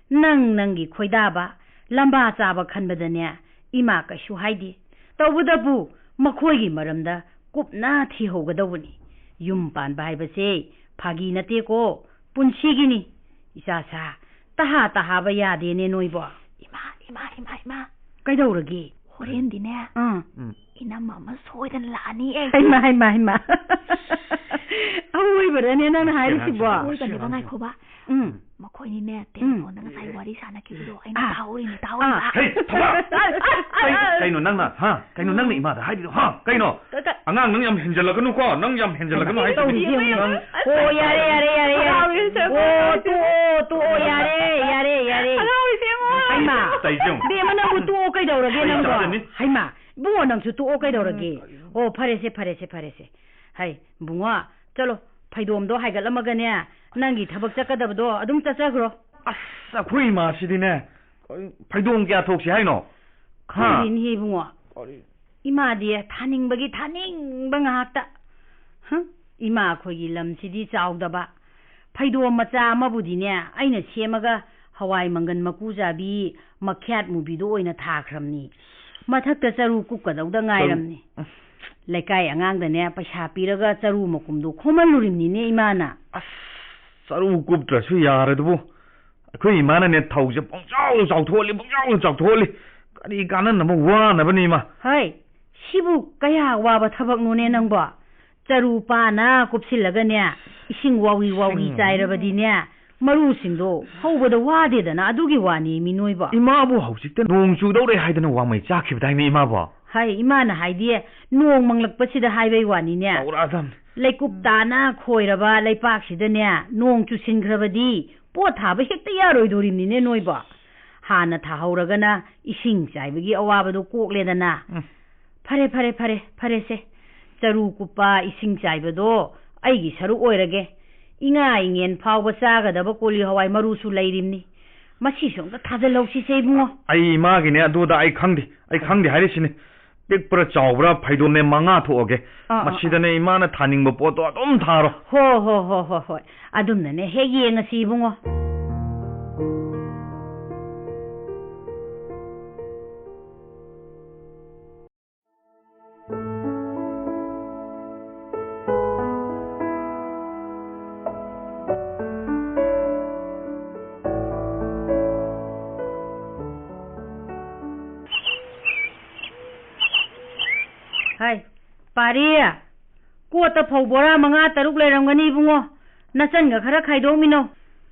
ꯅꯪ ꯅꯪꯒꯤ ꯈꯣꯏꯗꯥꯕ, ꯂꯝꯕꯥ ꯆꯥꯕ ꯈꯟꯕꯗꯅꯦ, ꯏꯃꯥ ꯀꯩꯁꯨ ꯍꯥꯏꯗꯦ꯫ ꯇꯧꯕꯇꯕꯨ ꯃꯈꯣꯏꯒꯤ ꯃꯔꯝꯗ ꯀꯨꯞꯅ ꯊꯤꯍꯧꯒꯗꯧꯕꯅꯤ꯫ ꯌꯨꯝ ꯄꯥꯟꯕ ꯍꯥꯏꯕꯁꯦ ꯐꯥꯒꯤ ꯅꯠꯇꯦꯀꯣ, ꯄꯨꯟꯁꯤꯒꯤꯅꯤ꯫ ꯏꯆꯥ ꯁꯥ, ꯇꯍꯥ ꯇꯍꯥꯕ ꯌꯥꯗꯦꯅꯦ ꯅꯣꯏꯕꯣ꯫ ꯏꯃꯥ, ꯏꯃꯥ, ꯏꯃꯥ, ꯏꯃꯥ꯫ ꯀꯩꯗꯧꯔꯒꯦ? ꯍꯣꯔꯦꯟꯗꯤꯅꯦ, ꯑꯥ꯫ ꯎꯝ꯫ ꯏꯅꯝꯃ ꯑꯃ ꯁꯣꯏꯗꯅ ꯂꯥꯛꯑꯅꯤ ꯑꯩ꯫ ꯍꯩꯃꯥ, ꯍꯩꯃꯥ, ꯍꯩꯃꯥ꯫ ꯑꯋꯣꯏꯕꯔꯅꯦ ꯅꯪꯅ ꯍꯥꯏꯔꯤꯁꯤꯕꯣ? ꯑꯋꯣꯏꯕꯅꯦꯕ, ꯉꯥꯏꯈꯣꯕ꯫ ꯎꯝ꯫ ꯃꯈꯣꯏꯅꯤꯅꯦ, ꯎꯝ꯫ ꯇꯦꯂꯤꯐꯣꯟꯗ ꯉꯁꯥꯏ ꯋꯥꯔꯤ ꯁꯥꯟꯅꯈꯤꯕꯗꯣ ꯑꯩꯅ ꯑꯥ꯫ ꯇꯥꯍꯧꯔꯤꯅꯦ, ꯇꯥꯍꯧꯔꯤꯕ꯫ ꯑꯥ꯫ ꯍꯦ, ꯊꯕꯥ! ꯑꯩ, ꯀꯩꯅꯣ ꯅꯪꯅ, ꯍꯥ? ꯀꯩꯅꯣ ꯅꯪꯅ ꯏꯃꯥꯗ ꯍꯥꯏꯔꯤꯗꯣ, ꯍꯥ? ꯀꯩꯅꯣ? ꯀ-, ꯀ-, ꯑꯉꯥꯡ ꯅꯪ ꯌꯥꯝ ꯍꯦꯟꯖꯜꯂꯛꯀꯅꯨꯀꯣ, ꯅꯪ ꯌꯥꯝ ꯍꯦꯟꯖꯜꯂꯛꯀꯅꯨ ꯍꯥꯏꯁꯤꯅꯤ꯫ ꯇꯧꯔꯤꯁꯤ ꯌꯦꯡꯉꯨꯅꯦ꯫ ꯅꯪ ꯑꯣ, ꯌꯥꯔꯦ, ꯌꯥꯔꯦ, ꯌꯥꯔꯦ, ꯌꯥꯔꯦ꯫ ꯍꯔꯥꯎꯔꯤꯁꯦ ꯑꯣ, ꯇꯣꯛꯑꯣ, ꯇꯣꯛꯑꯣ, ꯌꯥꯔꯦ, ꯌꯥꯔꯦ, ꯌꯥꯔꯦ꯫ ꯍꯔꯥꯎꯔꯤꯁꯦ ꯌꯦꯡꯉꯣ꯫ ꯍꯩꯃꯥ! ꯇꯥꯏꯖꯪ꯫ ꯕꯦꯝꯃ, ꯅꯪꯕꯨ ꯇꯣꯛꯑꯣ ꯀꯩꯗꯧꯔꯒꯦ ꯑꯩ ꯅꯪꯕꯣ? ꯇꯥꯗꯅꯤ꯫ ꯍꯩꯃꯥ! ꯏꯕꯨꯡꯉꯣ, ꯅꯪꯁꯨ ꯇꯣꯛꯑꯣ ꯀꯩꯗꯧꯔꯒꯦ? ꯎꯝ, ꯀꯔꯤꯅꯣ? ꯑꯣ, ꯐꯔꯦꯁꯦ, ꯐꯔꯦꯁꯦ, ꯐꯔꯦꯁꯦ꯫ ꯍꯩ, ꯏꯕꯨꯡꯉꯣ, ꯆꯠꯂꯣ, ꯐꯩꯗꯣꯝꯗꯣ ꯍꯥꯏꯒꯠꯂꯝꯃꯒꯅꯦ, ꯅꯪꯒꯤ ꯊꯕꯛ ꯆꯠꯀꯗꯕꯗꯣ ꯑꯗꯨꯝ ꯆꯠꯆꯈ꯭ꯔꯣ꯫ ꯑꯁ, ꯑꯩꯈꯣꯏ ꯏꯃꯥꯁꯤꯗꯤꯅꯦ, ꯐꯩꯗꯣꯝ ꯀꯌꯥ ꯊꯣꯛꯁꯤ ꯍꯥꯏꯅꯣ? ꯍꯥ? ꯈꯪꯗꯦꯅꯦꯍꯦ ꯏꯕꯨꯡꯉꯣ꯫ ꯀꯔꯤ? ꯏꯃꯥꯗꯤ ꯊꯥꯅꯤꯡꯕꯒꯤ ꯊꯥꯅꯤꯡꯕ ꯉꯥꯛꯇ꯫ ꯍꯝ, ꯏꯃꯥ ꯑꯩꯈꯣꯏꯒꯤ ꯂꯝꯁꯤꯗꯤ ꯆꯥꯎꯗꯕ꯫ ꯐꯩꯗꯣꯝ ꯃꯆꯥ ꯑꯃꯕꯨꯗꯤꯅꯦ, ꯑꯩꯅ ꯁꯦꯝꯃꯒ ꯍꯋꯥꯏ ꯃꯪꯒꯟ ꯃꯀꯨ ꯆꯥꯕꯤ ꯃꯈ꯭ꯌꯥꯠ ꯃꯨꯕꯤꯗꯣ ꯑꯣꯏꯅ ꯊꯥꯈ꯭ꯔꯕꯅꯤ꯫ ꯃꯊꯛꯇ ꯆꯔꯨ ꯀꯨꯞꯀꯗꯧꯗ ꯉꯥꯏꯔꯕꯅꯤ꯫ ꯆꯔꯨ-, ꯂꯩꯀꯥꯏ ꯑꯉꯥꯡꯗꯅꯦ ꯄꯩꯁꯥ ꯄꯤꯔꯒ ꯆꯔꯨ ꯃꯀꯨꯝꯗꯣ ꯈꯣꯝꯍꯜꯂꯨꯔꯤꯕꯅꯤꯅꯦ ꯏꯃꯥꯅ꯫ ꯑꯁ, ꯆꯔꯨ ꯀꯨꯞꯇ꯭ꯔꯁꯨ ꯌꯥꯔꯦ ꯑꯗꯨꯕꯨ꯫ ꯑꯩꯈꯣꯏ ꯏꯃꯥꯅꯅꯦ ꯊꯧꯁꯦ ꯄꯪꯆꯥꯎ ꯆꯥꯎꯊꯣꯛꯍꯜꯂꯤ, ꯄꯪꯆꯥꯎ ꯆꯥꯎꯊꯣꯛꯍꯜꯂꯤ꯫ ꯀꯔꯤ ꯀꯥꯟꯅꯅꯕ ꯋꯥꯅꯕꯅꯤ ꯏꯃꯥ? ꯍꯩ, ꯁꯤꯕꯨ ꯀꯌꯥ ꯋꯥꯕ ꯊꯕꯛꯅꯣꯅꯦ ꯅꯪꯕꯣ? ꯆꯔꯨ ꯄꯥꯅ ꯀꯨꯞꯁꯤꯜꯂꯒꯅꯦ, ꯏꯁꯤꯡ ꯋꯥꯎꯔꯤ ꯋꯥꯎꯔꯤ ꯏꯁꯤꯡ꯫ ꯆꯥꯏꯔꯕꯗꯤꯅꯦ, ꯃꯔꯨꯁꯤꯡꯗꯣ ꯍꯧꯕꯗ ꯋꯥꯗꯦꯗꯅ, ꯑꯗꯨꯒꯤ ꯋꯥꯅꯤ ꯃꯤ ꯅꯣꯏꯕꯣ꯫ ꯏꯃꯥꯕꯨ ꯍꯧꯖꯤꯛꯇ ꯅꯣꯡ ꯆꯨꯗꯧꯔꯦ ꯍꯥꯏꯗꯅ ꯋꯥꯃꯩ ꯆꯥꯛꯈꯤꯕꯗꯥꯏꯅꯦ ꯏꯃꯥꯕꯣ? ꯍꯥꯏ, ꯏꯃꯥꯅ ꯍꯥꯏꯗꯤ ꯅꯣꯡ ꯃꯪꯂꯛꯄꯁꯤꯗ ꯍꯥꯏꯕꯩ ꯋꯥꯅꯤꯅꯦ꯫ ꯇꯧꯔꯛꯑꯗꯝꯅꯤ꯫ ꯂꯩꯀꯨꯞ ꯇꯥꯅ ꯈꯣꯏꯔꯕ ꯂꯩꯄꯥꯛꯁꯤꯗꯅꯦ ꯅꯣꯡ ꯆꯨꯁꯤꯟꯈ꯭ꯔꯕꯗꯤ ꯄꯣꯠ ꯊꯥꯕ ꯍꯦꯛꯇ ꯌꯥꯔꯣꯏꯗꯣꯔꯤꯕꯅꯤꯅꯦ ꯅꯣꯏꯕꯣ꯫ ꯍꯥꯟꯅ ꯊꯥꯍꯧꯔꯒꯅ ꯏꯁꯤꯡ ꯆꯥꯏꯕꯒꯤ ꯑꯋꯥꯕꯗꯣ ꯀꯣꯛꯂꯦꯗꯅ꯫ ꯎꯝ꯫ ꯐꯔꯦ, ꯐꯔꯦ, ꯐꯔꯦ, ꯐꯔꯦꯁꯦ꯫ ꯆꯔꯨ ꯀꯨꯞꯄ, ꯏꯁꯤꯡ ꯆꯥꯏꯕꯗꯣ ꯑꯩꯒꯤ ꯁꯔꯨꯛ ꯑꯣꯏꯔꯒꯦ꯫ ꯏꯉꯥ ꯏꯉꯦꯟ ꯐꯥꯎꯕ ꯆꯥꯒꯗꯕ ꯀꯣꯂꯤ ꯍꯋꯥꯏ ꯃꯔꯨꯁꯨ ꯂꯩꯔꯤꯕꯅꯤ꯫ ꯃꯁꯤꯁꯨ ꯑꯝꯇ ꯊꯥꯖꯤꯜꯍꯧꯁꯤꯁꯦ ꯏꯕꯨꯡꯉꯣ꯫ ꯑꯩ ꯏꯃꯥꯒꯤꯅꯦ ꯑꯗꯨꯗ ꯑꯩ ꯈꯪꯗꯦ, ꯑꯩ ꯈꯪꯗꯦ ꯍꯥꯏꯔꯤꯁꯤꯅꯤ꯫ ꯄꯤꯛꯄ꯭ꯔꯥ ꯆꯥꯎꯕ꯭ꯔꯥ ꯐꯩꯗꯣꯝꯅꯦ ꯃꯉꯥ ꯊꯣꯛꯑꯒꯦ꯫ ꯑꯥ, ꯑꯥ, ꯑꯥ꯫ ꯃꯁꯤꯗꯅꯦ ꯏꯃꯥꯅ ꯊꯥꯅꯤꯡꯕ ꯄꯣꯠꯇꯣ ꯑꯗꯨꯝ ꯊꯥꯔꯣ꯫ ꯍꯣ, ꯍꯣ, ꯍꯣ, ꯍꯣ, ꯍꯣꯏ꯫ ꯑꯗꯨꯝꯅꯅꯦ ꯍꯦꯛ ꯌꯦꯡꯉꯁꯤ ꯏꯕꯨꯡꯉꯣ꯫ ꯍꯥꯏ, ꯄꯥꯔꯤ, ꯀꯣꯠꯇ ꯐꯧ ꯕꯣꯔꯥ ꯃꯉꯥ ꯇꯔꯨꯛ ꯂꯩꯔꯝꯒꯅꯤ ꯏꯕꯨꯡꯉꯣ꯫ ꯅꯆꯟꯒ ꯈꯔ ꯈꯥꯏꯗꯣꯛꯃꯤꯟꯅꯧ꯫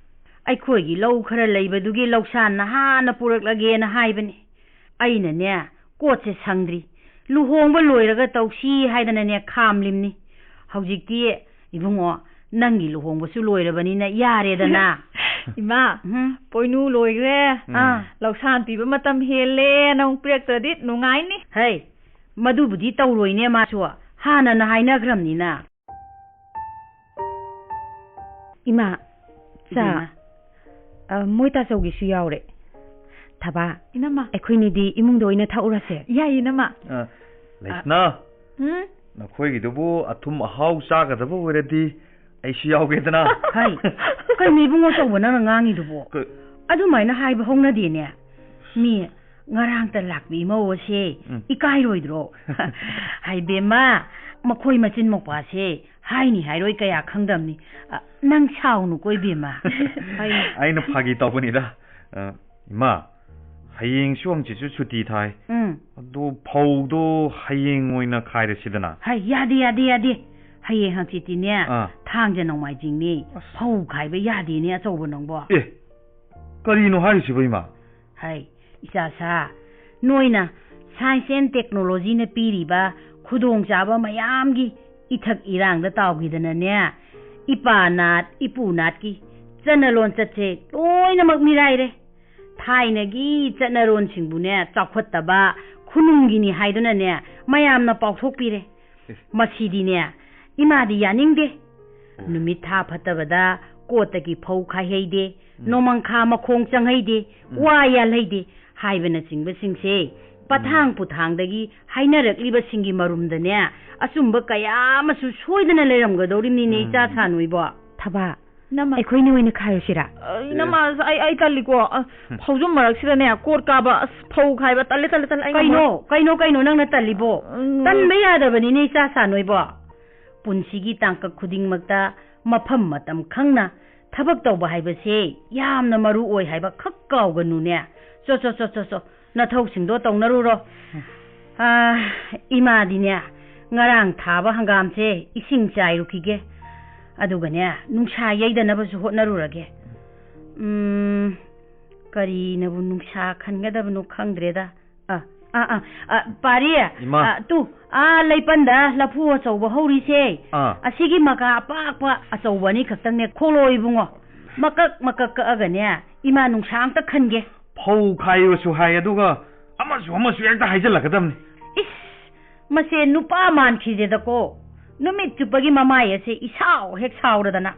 ꯑꯩꯈꯣꯏꯒꯤ ꯂꯧ ꯈꯔ ꯂꯩꯕꯗꯨꯒꯤ ꯂꯧꯁꯥꯟ ꯅꯍꯥꯟꯅ ꯄꯨꯔꯛꯂꯒꯦꯅ ꯍꯥꯏꯕꯅꯤ꯫ ꯑꯩꯅꯅꯦ, ꯀꯣꯠꯁꯦ ꯁꯪꯗ꯭ꯔꯤ꯫ ꯂꯨꯍꯣꯡꯕ ꯂꯣꯏꯔꯒ ꯇꯧꯁꯤ ꯍꯥꯏꯗꯅꯅꯦ ꯈꯥꯝꯂꯤꯝꯅꯤ꯫ ꯍꯧꯖꯤꯛꯇꯤ ꯏꯕꯨꯡꯉꯣ, ꯅꯪꯒꯤ ꯂꯨꯍꯣꯡꯕꯁꯨ ꯂꯣꯏꯔꯕꯅꯤꯅ ꯌꯥꯔꯦꯗꯅ꯫ ꯏꯃꯥ, ꯎꯝ꯫ ꯄꯣꯏꯅꯨ ꯂꯣꯏꯈ꯭ꯔꯦ꯫ ꯎꯝ꯫ ꯑꯥ꯫ ꯂꯧꯁꯥꯟ ꯄꯤꯕ ꯃꯇꯝ ꯍꯦꯜꯂꯦꯅ ꯑꯃꯨꯛ ꯄꯤꯔꯛꯇ꯭ꯔꯗꯤ ꯅꯨꯡꯉꯥꯏꯅꯤ꯫ ꯍꯩ, ꯃꯗꯨꯕꯨꯗꯤ ꯇꯧꯔꯣꯏꯅꯦ ꯃꯥꯁꯨ꯫ ꯍꯥꯟꯅꯅ ꯍꯥꯏꯅꯈ꯭ꯔꯕꯅꯤꯅ꯫ ꯏꯃꯥ, ꯆꯥ꯫ ꯏꯕꯦꯝꯃ꯫ ꯑ, ꯃꯣꯏ ꯇꯥꯆꯧꯒꯤꯁꯨ ꯌꯥꯎꯔꯦ꯫ ꯊꯕꯥ, ꯏꯅꯝꯃ꯫ ꯑꯩꯈꯣꯏꯅꯤꯗꯤ ꯏꯃꯨꯡꯗ ꯑꯣꯏꯅ ꯊꯛꯎꯔꯁꯦ꯫ ꯌꯥꯏ, ꯏꯅꯝꯃ꯫ ꯑ, ꯂꯩꯁꯅꯥ, ꯎꯝ? ꯅꯈꯣꯏꯒꯤꯗꯨꯕꯨ ꯑꯊꯨꯝ ꯑꯍꯥꯎ ꯆꯥꯒꯗꯕ ꯑꯣꯏꯔꯗꯤ ꯑꯩꯁꯨ ꯌꯥꯎꯒꯦꯗꯅ꯫ ꯍꯩ, ꯀꯩꯅꯣ ꯏꯕꯨꯡꯉꯣ ꯑꯆꯧꯕ ꯅꯪꯅ ꯉꯥꯡꯉꯤꯗꯨꯕꯣ? ꯀ- ꯑꯗꯨꯃꯥꯏꯅ ꯍꯥꯏꯕ ꯍꯧꯅꯗꯦꯅꯦ꯫ ꯃꯤ ꯉꯔꯥꯡꯇ ꯂꯥꯛꯄꯤ ꯏꯃꯧ ꯑꯁꯦ ꯎꯝ꯫ ꯏꯀꯥꯏꯔꯣꯏꯗ꯭ꯔꯣ? ꯍꯥꯏ ꯕꯦꯝꯃ, ꯃꯈꯣꯏ ꯃꯆꯤꯟ ꯃꯧꯄꯥꯁꯦ ꯍꯥꯏꯅꯤ ꯍꯥꯏꯔꯣꯏ ꯀꯌꯥ ꯈꯪꯗꯝꯅꯤ꯫ ꯑ, ꯅꯪ ꯁꯥꯎꯅꯨꯀꯣ ꯏꯕꯦꯝꯃ꯫ ꯍꯣꯏ꯫ ꯑꯩꯅ ꯐꯥꯒꯤ ꯇꯧꯕꯅꯤꯗ꯫ ꯑ, ꯏꯃꯥ, ꯍꯌꯦꯡꯁꯨ ꯍꯪꯆꯤꯠꯁꯨ ꯁꯨꯇꯤ ꯊꯥꯏ꯫ ꯎꯝ꯫ ꯑꯗꯣ ꯐꯧꯗꯣ ꯍꯌꯦꯡ ꯑꯣꯏꯅ ꯈꯥꯏꯔꯁꯤꯗꯅ꯫ ꯍꯥꯏ, ꯌꯥꯗꯦ, ꯌꯥꯗꯦ, ꯌꯥꯗꯦ꯫ ꯍꯌꯦꯡ ꯍꯪꯆꯤꯠꯇꯤꯅꯦ, ꯑꯥ꯫ ꯊꯥꯡꯖ ꯅꯣꯡꯃꯥꯏꯖꯤꯡꯅꯤ꯫ ꯑꯁ꯫ ꯐꯧ ꯈꯥꯏꯕ ꯌꯥꯗꯦꯅꯦ ꯑꯆꯧꯕ ꯅꯪꯕꯣ꯫ ꯑꯦ, ꯀꯔꯤꯅꯣ ꯍꯥꯏꯔꯤꯁꯤꯕꯣ ꯏꯃꯥ? ꯍꯥꯏ, ꯏꯆꯥ ꯁꯥ, ꯅꯣꯏꯅ science and technologyꯅ ꯄꯤꯔꯤꯕ ꯈꯨꯗꯣꯡꯆꯥꯕ ꯃꯌꯥꯝꯒꯤ ꯏꯊꯛ ꯏꯔꯥꯡꯗ ꯇꯥꯎꯈꯤꯗꯅꯅꯦ, ꯏꯄꯥ ꯅꯥꯠ, ꯏꯄꯨ ꯅꯥꯠꯀꯤ ꯆꯠꯅ ꯂꯣꯟꯆꯠꯁꯦ ꯂꯣꯏꯅꯃꯛ ꯃꯤꯔꯥꯏꯔꯦ꯫ ꯊꯥꯏꯅꯒꯤ ꯆꯠꯅꯔꯣꯟꯁꯤꯡꯕꯨꯅꯦ ꯆꯥꯎꯈꯠꯇꯕ ꯈꯨꯅꯨꯡꯒꯤꯅꯤ ꯍꯥꯏꯗꯨꯅꯅꯦ ꯃꯌꯥꯝꯅ ꯄꯥꯎꯊꯣꯛꯄꯤꯔꯦ꯫ ꯃꯁꯤꯗꯤꯅꯦ ꯏꯃꯥꯗꯤ ꯌꯥꯅꯤꯡꯗꯦ꯫ ꯅꯨꯃꯤꯠ ꯊꯥ ꯐꯠꯇꯕꯗ ꯀꯣꯠꯇꯒꯤ ꯐꯧ ꯈꯥꯏꯍꯩꯗꯦ, ꯎꯝ꯫ ꯅꯣꯡꯃꯪꯈꯥ ꯃꯈꯣꯡ ꯆꯪꯍꯩꯗꯦ, ꯎꯝ꯫ ꯋꯥ ꯌꯥꯜꯍꯩꯗꯦ ꯍꯥꯏꯕꯅꯆꯤꯡꯕꯁꯤꯡꯁꯦ ꯄꯊꯥꯡ ꯎꯝ꯫ ꯄꯨꯊꯥꯡꯗꯒꯤ ꯍꯥꯏꯅꯔꯛꯂꯤꯕꯁꯤꯡꯒꯤ ꯃꯔꯨꯝꯗꯅꯦ ꯑꯆꯨꯝꯕ ꯀꯌꯥ ꯑꯃꯁꯨ ꯁꯣꯏꯗꯅ ꯂꯩꯔꯝꯒꯗꯧꯔꯤꯕꯅꯤꯅꯦ, ꯎꯝ꯫ ꯏꯆꯥ ꯁꯥꯅꯣꯏꯕꯣ꯫ ꯊꯕꯥ, ꯏꯅꯝꯃ꯫ ꯑꯩꯈꯣꯏꯅꯤ ꯑꯣꯏꯅ ꯈꯥꯏꯔꯨꯁꯤꯔꯥ? ꯑ, ꯏꯅꯝꯃ, ꯑꯁ, ꯑꯩ, ꯑꯩ ꯇꯜꯂꯤꯀꯣ꯫ ꯑ, ꯍꯝ꯫ ꯐꯧꯖꯨꯝ ꯃꯔꯛꯁꯤꯗꯅꯦ, ꯀꯣꯠ ꯀꯥꯕ, ꯑꯁ, ꯐꯧ ꯈꯥꯏꯕ, ꯇꯜꯂꯦ, ꯇꯜꯂꯦ, ꯇꯜꯂꯦ, ꯑꯩ ꯀꯩꯅꯣ? ꯉꯝꯃꯔꯣꯏ꯫ ꯀꯩꯅꯣ, ꯀꯩꯅꯣ ꯅꯪꯅ ꯇꯜꯂꯤꯕꯣ? ꯎꯝ꯫ ꯇꯟꯕ ꯌꯥꯗꯕꯅꯤꯅꯦ, ꯏꯆꯥ ꯁꯥꯅꯣꯏꯕꯣ꯫ ꯄꯨꯟꯁꯤꯒꯤ ꯇꯥꯡꯀꯛ ꯈꯨꯗꯤꯡꯃꯛꯇ ꯃꯐꯝ ꯃꯇꯝ ꯈꯪꯅ ꯊꯕꯛ ꯇꯧꯕ ꯍꯥꯏꯕꯁꯦ ꯌꯥꯝꯅ ꯃꯔꯨ ꯑꯣꯏ ꯍꯥꯏꯕ ꯈꯛ ꯀꯥꯎꯒꯅꯨꯅꯦ꯫ ꯆꯣ, ꯆꯣ, ꯆꯣ, ꯆꯣ, ꯆꯣ꯫ ꯅꯊꯧꯁꯤꯡꯗꯣ ꯇꯧꯅꯔꯨꯔꯣ꯫ ꯑꯥ, ꯏꯃꯥꯗꯤꯅꯦ, ꯉꯔꯥꯡ ꯊꯥꯕ ꯍꯪꯒꯥꯝꯁꯦ ꯏꯁꯤꯡ ꯆꯥꯏꯔꯨꯈꯤꯒꯦ꯫ ꯑꯗꯨꯒꯅꯦ, ꯅꯨꯡꯁꯥ ꯌꯩꯗꯅꯕꯁꯨ ꯍꯣꯠꯅꯔꯨꯔꯒꯦ꯫ ꯎꯝ, ꯀꯔꯤꯅꯕꯨ ꯅꯨꯡꯁꯥ ꯈꯟꯒꯗꯕꯅꯣ ꯈꯪꯗ꯭ꯔꯦꯗ꯫ ꯑꯥ, ꯑꯥ, ꯑꯥ, ꯑꯥ, ꯄꯥꯔꯤ, ꯏꯃꯥ꯫ ꯑꯥ, ꯇꯨ, ꯑꯥ, ꯂꯩꯄꯟꯗ ꯂꯐꯨ ꯑꯆꯧꯕ ꯍꯧꯔꯤꯁꯦ꯫ ꯑꯥ꯫ ꯑꯁꯤꯒꯤ ꯃꯀꯥ ꯑꯄꯥꯛꯄ ꯑꯆꯧꯕ ꯑꯅꯤꯈꯛꯇꯪꯅꯦ ꯈꯣꯛꯂꯣ ꯏꯕꯨꯡꯉꯣ꯫ ꯃꯀꯛ ꯃꯀꯛ ꯀꯛꯑꯒꯅꯦ, ꯏꯃꯥ ꯅꯨꯡꯁꯥ ꯑꯝꯇ ꯈꯟꯒꯦ꯫ ꯐꯧ ꯈꯥꯏꯌꯨꯁꯨ ꯍꯥꯏ, ꯑꯗꯨꯒ ꯑꯃꯁꯨ ꯑꯃꯁꯨ ꯍꯦꯛꯇ ꯍꯥꯏꯖꯤꯜꯂꯛꯀꯗꯕꯅꯤ꯫ ꯏꯁ, ꯃꯁꯦ ꯅꯨꯄꯥ ꯃꯥꯟꯈꯤꯁꯦꯗꯀꯣ꯫ ꯅꯨꯃꯤꯠ ꯆꯨꯞꯄꯒꯤ ꯃꯃꯥꯏ ꯑꯁꯦ ꯏꯁꯥꯎ ꯍꯦꯛ ꯁꯥꯎꯔꯗꯅ꯫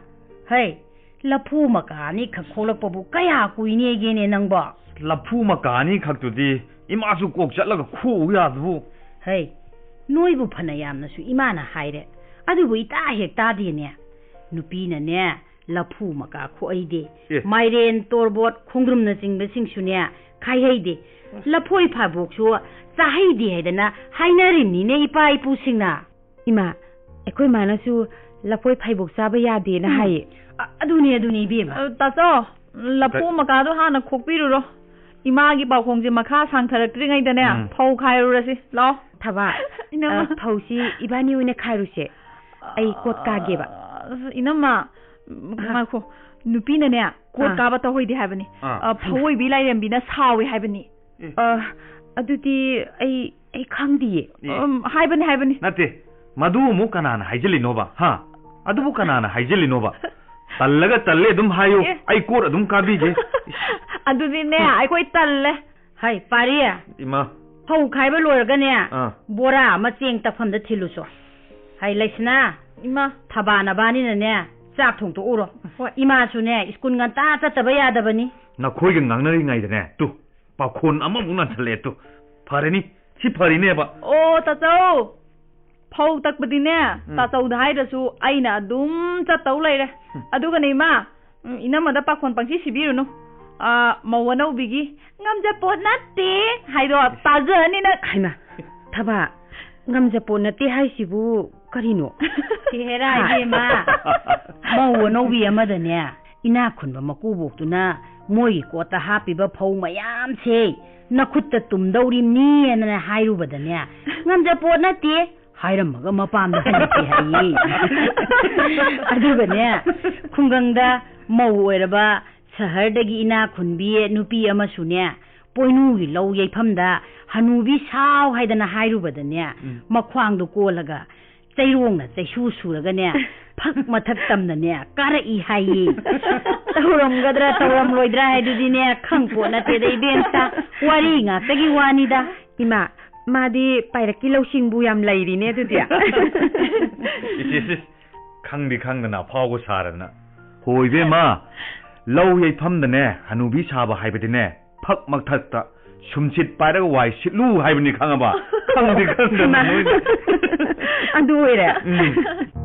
ꯍꯩ, ꯂꯐꯨ ꯃꯀꯥ ꯑꯅꯤꯈꯛ ꯈꯣꯛꯂꯛꯄꯕꯨ ꯀꯌꯥ ꯀꯨꯏꯅꯦꯒꯦꯅꯦ ꯅꯪꯕꯣ? ꯂꯐꯨ ꯃꯀꯥ ꯑꯅꯤꯈꯛꯇꯨꯗꯤ ꯏꯃꯥꯁꯨ ꯀꯣꯛ ꯆꯠꯂꯒ ꯈꯣꯛꯎ ꯌꯥꯗꯨꯕꯨ꯫ ꯍꯩ, ꯅꯣꯏꯕꯨ ꯐꯅ ꯌꯥꯝꯅꯁꯨ ꯏꯃꯥꯅ ꯍꯥꯏꯔꯦ, ꯑꯗꯨꯕꯨ ꯏꯇꯥ ꯍꯦꯛ ꯇꯥꯗꯦꯅꯦ꯫ ꯅꯨꯄꯤꯅꯅꯦ, ꯂꯐꯨ ꯃꯀꯥ ꯈꯣꯛꯍꯩꯗꯦ꯫ ꯑꯦ꯫ ꯃꯥꯏꯔꯦꯟ, ꯇꯣꯔꯕꯣꯠ, ꯈꯣꯡꯗ꯭ꯔꯨꯝꯅꯆꯤꯡꯕꯁꯤꯡꯁꯨꯅꯦ ꯈꯥꯏꯍꯩꯗꯦ꯫ ꯂꯐꯣꯏ ꯐꯥꯕꯣꯛꯁꯨ ꯆꯥꯍꯩꯗꯦ ꯍꯥꯏꯗꯅ ꯍꯥꯏꯅꯔꯤꯕꯅꯤꯅꯦ ꯏꯄꯥ ꯏꯄꯨꯁꯤꯡꯅ꯫ ꯏꯃꯥ, ꯑꯩꯈꯣꯏ ꯃꯥꯅꯁꯨ ꯂꯐꯣꯏ ꯐꯥꯏꯕꯣꯛ ꯆꯥꯕ ꯌꯥꯗꯦꯅ ꯎꯝ꯫ ꯍꯥꯏꯌꯦ꯫ ꯑ-, ꯑꯗꯨꯅꯦ, ꯑꯗꯨꯅꯦ, ꯏꯕꯦꯝꯃ꯫ ꯑ, ꯇꯥꯆꯧ, ꯂꯐꯨ ꯀ- ꯃꯀꯥꯗꯣ ꯍꯥꯟꯅ ꯈꯣꯛꯄꯤꯔꯨꯔꯣ꯫ ꯏꯃꯥꯒꯤ ꯄꯥꯎꯈꯣꯡꯁꯦ ꯃꯈꯥ ꯁꯥꯡꯊꯔꯛꯇ꯭ꯔꯤꯉꯩꯗꯅꯦ, ꯎꯝ꯫ ꯐꯧ ꯈꯥꯏꯔꯨꯔꯁꯤ꯫ ꯂꯥꯛꯑꯣ꯫ ꯊꯕꯥ, ꯏꯅꯝꯃ꯫ ꯑ, ꯐꯧꯁꯤ ꯏꯕꯥꯅꯤ ꯑꯣꯏꯅ ꯈꯥꯏꯔꯨꯁꯦ꯫ ꯑꯩ ꯀꯣꯠ ꯀꯥꯒꯦꯕ꯫ ꯑ, ꯏꯅꯝꯃ, ꯎꯝ, ꯑꯍ꯫ ꯉꯥꯏꯈꯣ꯫ ꯅꯨꯄꯤꯅꯅꯦ, ꯀꯣꯠ ꯑꯥ꯫ ꯀꯥꯕ ꯇꯧꯍꯩꯗꯦ ꯍꯥꯏꯕꯅꯤ꯫ ꯑꯥ꯫ ꯑ, ꯐꯧ ꯑꯣꯏꯕꯤ ꯂꯥꯏꯔꯦꯝꯕꯤꯅ ꯁꯥꯎꯏ ꯍꯥꯏꯕꯅꯤ꯫ ꯑꯦ꯫ ꯑ, ꯑꯗꯨꯗꯤ ꯑꯩ, ꯑꯩ ꯈꯪꯗꯤꯌꯦ꯫ ꯑꯦ꯫ ꯎꯝ, ꯍꯥꯏꯕꯅꯤ, ꯍꯥꯏꯕꯅꯤ꯫ ꯅꯠꯇꯦ, ꯃꯗꯨ ꯑꯃꯨꯛ ꯀꯅꯥꯅ ꯍꯥꯏꯖꯤꯜꯂꯤꯅꯣꯕ? ꯍꯥ? ꯑꯗꯨꯕꯨ ꯀꯅꯥꯅ ꯍꯥꯏꯖꯤꯜꯂꯤꯅꯣꯕ? ꯇꯜꯂꯒ ꯇꯜꯂꯦ ꯑꯗꯨꯝ ꯍꯥꯏꯌꯨ, ꯑꯦ꯫ ꯑꯩ ꯀꯣꯠ ꯑꯗꯨꯝ ꯀꯥꯕꯤꯒꯦ꯫ ꯑꯗꯨꯗꯤꯅꯦ, ꯑꯩꯈꯣꯏ ꯇꯜꯂꯦ꯫ ꯍꯩ, ꯄꯥꯔꯤ꯫ ꯏꯃꯥ꯫ ꯐꯧ ꯈꯥꯏꯕ ꯂꯣꯏꯔꯒꯅꯦ, ꯑꯥ꯫ ꯕꯣꯔꯥ ꯑꯃ ꯆꯦꯡ ꯇꯛꯐꯝꯗ ꯊꯤꯜꯂꯨꯁꯣ꯫ ꯍꯩ, ꯂꯩꯁꯅꯥ꯫ ꯏꯃꯥ꯫ ꯊꯕꯥ ꯅꯕꯥꯅꯤꯅꯅꯦ, ꯆꯥꯛ ꯊꯣꯡꯇꯣꯛꯎꯔꯣ꯫ ꯍꯣꯏ꯫ ꯏꯃꯥꯁꯨꯅꯦ, ꯁ꯭ꯀꯨꯜ ꯉꯟꯇꯥ ꯆꯠꯇꯕ ꯌꯥꯗꯕꯅꯤ꯫ ꯅꯈꯣꯏꯒ ꯉꯥꯡꯅꯔꯤꯉꯩꯗꯅꯦ, ꯇꯨ, ꯄꯥꯈꯣꯟ ꯑꯃꯃꯨꯛ ꯅꯥꯟꯁꯜꯂꯛꯑꯦ ꯇꯨ꯫ ꯐꯔꯅꯤ, ꯁꯤ ꯐꯔꯤꯅꯦꯕ꯫ ꯑꯣ, ꯇꯥꯆꯧ꯫ ꯐꯧ ꯇꯛꯄꯗꯤꯅꯦ, ꯎꯝ꯫ ꯇꯥꯆꯧꯗ ꯍꯥꯏꯗ꯭ꯔꯁꯨ ꯑꯩꯅ ꯑꯗꯨꯝ ꯆꯠꯇꯧ ꯂꯩꯔꯦ꯫ ꯎꯝ꯫ ꯑꯗꯨꯒꯅꯦ, ꯏꯃꯥ, ꯎꯝ, ꯏꯅꯝꯃꯗ ꯄꯥꯈꯣꯟ ꯄꯪꯁꯤ ꯁꯤꯕꯤꯔꯨꯅꯨ꯫ ꯑꯥ, ꯃꯧ ꯑꯅꯧꯕꯤꯒꯤ "ꯉꯝꯖꯄꯣꯠ ꯅꯠꯇꯦ" ꯍꯥꯏꯗꯣ ꯇꯥꯖꯅꯤ ꯅꯪ꯫ ꯍꯩꯃꯥ, ꯊꯕꯥ, "ꯉꯝꯖꯄꯣꯠ ꯅꯠꯇꯦ" ꯍꯥꯏꯁꯤꯕꯨ ꯀꯔꯤꯅꯣ? ꯁꯤ ꯍꯦꯔꯥ ꯍꯥ? ꯏꯕꯦꯝꯃ, ꯃꯧ ꯑꯅꯧꯕꯤ ꯑꯃꯗꯅꯦ, ꯏꯅꯥꯛ ꯈꯨꯟꯕ ꯃꯀꯨꯕꯣꯛꯇꯨꯅ ꯃꯣꯏꯒꯤ ꯀꯣꯠꯇ ꯍꯥꯞꯄꯤꯕ ꯐꯧ ꯃꯌꯥꯝꯁꯦ ꯅꯈꯨꯠꯇ ꯇꯨꯝꯗꯧꯔꯤꯕꯅꯤꯅ ꯍꯥꯏꯔꯨꯕꯗꯅꯦ, "ꯉꯝꯖꯄꯣꯠ ꯅꯠꯇꯦ" ꯍꯥꯏꯔꯝꯃꯒ ꯃꯄꯥꯝꯗ ꯍꯜꯂꯛꯀꯦ ꯍꯥꯏꯌꯦ꯫ ꯑꯗꯨꯒꯅꯦ, ꯈꯨꯡꯒꯪꯗ ꯃꯧ ꯑꯣꯏꯔꯕ ꯁꯍꯔꯗꯒꯤ ꯏꯅꯥꯛ ꯈꯨꯟꯕꯤ ꯅꯨꯄꯤ ꯑꯃꯁꯨꯅꯦ, ꯄꯣꯏꯅꯨꯒꯤ ꯂꯧ ꯌꯩꯐꯝꯗ ꯍꯅꯨꯕꯤ ꯁꯥꯎ ꯍꯥꯏꯗꯅ ꯍꯥꯏꯔꯨꯕꯗꯅꯦ, ꯎꯝ꯫ ꯃꯈ꯭ꯋꯥꯡꯗꯣ ꯀꯣꯜꯂꯒ ꯆꯩꯔꯣꯡꯅ ꯆꯩꯁꯨ ꯁꯨꯔꯒꯅꯦ, ꯐꯛ ꯃꯊꯛ ꯇꯝꯅꯅꯦ ꯀꯥꯔꯛꯏ ꯍꯥꯏꯌꯦ꯫ ꯇꯧꯔꯝꯒꯗ꯭ꯔꯥ ꯇꯧꯔꯝꯂꯣꯏꯗ꯭ꯔꯥ ꯍꯥꯏꯗꯨꯗꯤꯅꯦ, ꯈꯪꯄꯣꯠ ꯅꯠꯇꯦꯗ ꯏꯕꯦꯝꯆꯥ꯫ ꯋꯥꯔꯤ ꯉꯥꯛꯇꯒꯤ ꯋꯥꯅꯤꯗ꯫ ꯏꯃꯥ, ꯃꯥꯗꯤ ꯄꯥꯏꯔꯛꯀꯤ ꯂꯧꯁꯤꯡꯕꯨ ꯌꯥꯝ ꯂꯩꯔꯤꯅꯦ ꯑꯗꯨꯗꯤ꯫ ꯏꯁ, ꯏꯁ, ꯏꯁ, ꯈꯪꯗꯤ ꯈꯪꯗꯅ ꯑꯐꯥꯎꯕ ꯁꯥꯔꯗꯅ꯫ ꯍꯣ ꯏꯕꯦꯝꯃ, ꯂꯧ ꯌꯩꯐꯝꯗꯅꯦ ꯍꯅꯨꯕꯤ ꯁꯥꯕ ꯍꯥꯏꯕꯗꯤꯅꯦ, ꯐꯛ ꯃꯊꯛꯇ ꯁꯨꯝꯁꯤꯠ ꯄꯥꯏꯔꯒ ꯋꯥꯏ ꯁꯤꯠꯂꯨ ꯍꯥꯏꯕꯅꯤ, ꯈꯪꯉꯕ? ꯈꯪꯗꯤ ꯈꯪꯗꯅ ꯏꯃꯥ꯫ ꯅꯣꯏꯅ꯫ ꯑꯗꯨ ꯑꯣꯏꯔꯦ꯫ ꯎꯝ꯫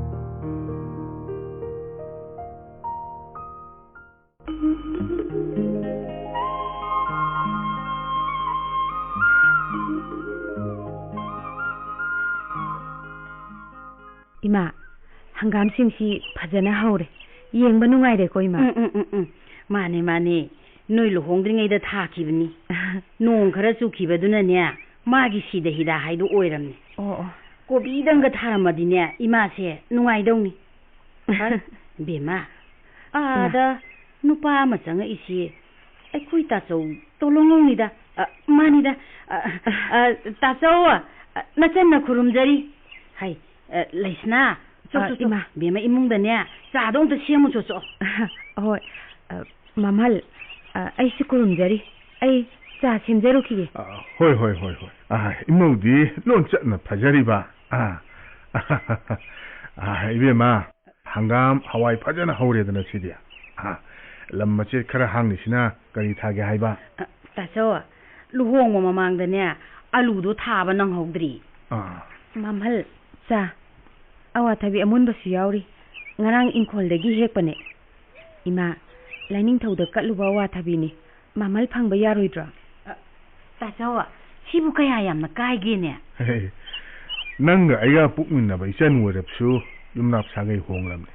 ꯏꯃꯥ, ꯍꯪꯒꯥꯝꯁꯤꯡꯁꯤ ꯐꯖꯅ ꯍꯧꯔꯦ꯫ ꯌꯦꯡꯕ ꯅꯨꯡꯉꯥꯏꯔꯦꯀꯣ, ꯏꯃꯥ? ꯎꯝ, ꯎꯝ, ꯎꯝ, ꯎꯝ꯫ ꯃꯥꯅꯦ, ꯃꯥꯅꯦ꯫ ꯅꯣꯏ ꯂꯨꯍꯣꯡꯗ꯭ꯔꯤꯉꯩꯗ ꯊꯥꯈꯤꯕꯅꯤ꯫ ꯅꯣꯡ ꯈꯔ ꯆꯨꯈꯤꯕꯗꯨꯅꯅꯦ, ꯃꯥꯒꯤ ꯁꯤꯗ ꯍꯤꯗꯥ ꯍꯥꯏꯗꯣ ꯑꯣꯏꯔꯝꯅꯤ꯫ ꯑꯣ, ꯑꯣ꯫ ꯀꯣꯕꯤꯗꯪꯒ ꯊꯥꯔꯝꯃꯗꯤꯅꯦ, ꯏꯃꯥꯁꯦ ꯅꯨꯡꯉꯥꯏꯗꯧꯅꯤ꯫ ꯍꯥꯏ, ꯕꯦꯝꯃ, ꯏꯃꯥ꯫ ꯑꯥꯗ ꯅꯨꯄꯥ ꯑꯃ ꯆꯪꯉꯛꯏꯁꯤ ꯑꯩꯈꯣꯏ ꯇꯥꯆꯧ ꯇꯣꯂꯣꯡꯉꯧꯅꯤꯗ꯫ ꯑ, ꯃꯥꯅꯤꯗ꯫ ꯑ, ꯑ, ꯇꯥꯆꯧ, ꯑ, ꯅꯆꯟꯅ ꯈꯨꯔꯨꯝꯖꯔꯤ꯫ ꯍꯥꯏ, ꯑ, ꯂꯩꯁꯅꯥ, ꯆꯣ, ꯑ, ꯆꯣ, ꯆꯣ꯫ ꯏꯃꯥ꯫ ꯕꯦꯝꯃ, ꯏꯃꯨꯡꯗꯅꯦ ꯆꯥꯗꯣ ꯑꯝꯇ ꯁꯦꯝꯃꯨ ꯆꯣ, ꯆꯣ꯫ ꯍꯣꯏ꯫ ꯑ, ꯃꯝꯍꯜ, ꯑ, ꯑꯩꯁꯨ ꯈꯨꯔꯨꯝꯖꯔꯤ꯫ ꯑꯩ ꯆꯥ ꯁꯦꯝꯖꯔꯨꯈꯤꯒꯦ꯫ ꯑ, ꯍꯣꯏ, ꯍꯣꯏ, ꯍꯣꯏ, ꯍꯣꯏ꯫ ꯑ, ꯏꯃꯧꯗꯤ ꯂꯣꯟꯆꯠꯅ ꯐꯖꯔꯤꯕ꯫ ꯑ, ꯑ, ꯏꯕꯦꯝꯃ, ꯍꯪꯒꯥꯝ, ꯍꯋꯥꯏ ꯐꯖꯅ ꯍꯧꯔꯦꯗꯅ ꯁꯤꯗꯤ꯫ ꯑ, ꯂꯝ ꯃꯆꯦꯠ ꯈꯔ ꯍꯥꯡꯂꯤꯁꯤꯅ ꯀꯔꯤ ꯊꯥꯒꯦ ꯍꯥꯏꯕ? ꯑ, ꯇꯥꯆꯧ, ꯂꯨꯍꯣꯡꯕ ꯃꯃꯥꯡꯗꯅꯦ, ꯑꯂꯨꯗꯣ ꯊꯥꯕ ꯅꯪꯍꯧꯗ꯭ꯔꯤ꯫ ꯑꯥ꯫ ꯃꯝꯍꯜ, ꯆꯥ꯫ ꯑꯋꯥꯊꯕꯤ ꯑꯃꯨꯟꯕꯁꯨ ꯌꯥꯎꯔꯤ꯫ ꯉꯔꯥꯡ ꯏꯪꯈꯣꯜꯗꯒꯤ ꯍꯦꯛꯄꯅꯦ꯫ ꯏꯃꯥ, ꯂꯥꯏꯅꯤꯡꯊꯧꯗ ꯀꯠꯂꯨꯕ ꯑꯋꯥꯊꯕꯤꯅꯤ꯫ ꯃꯃꯜ ꯐꯪꯕ ꯌꯥꯔꯣꯏꯗ꯭ꯔꯣ? ꯑ, ꯇꯥꯆꯧ, ꯁꯤꯕꯨ ꯀꯌꯥ ꯌꯥꯝꯅ ꯀꯥꯏꯒꯦꯅꯦ? ꯍꯦ, ꯅꯪꯒ ꯑꯩꯒ ꯄꯣꯛꯃꯤꯟꯅꯕ ꯏꯆꯟ ꯑꯣꯏꯔꯕꯁꯨ ꯌꯨꯝꯅꯥꯞ ꯁꯥꯒꯩ ꯍꯣꯡꯂꯕꯅꯤ꯫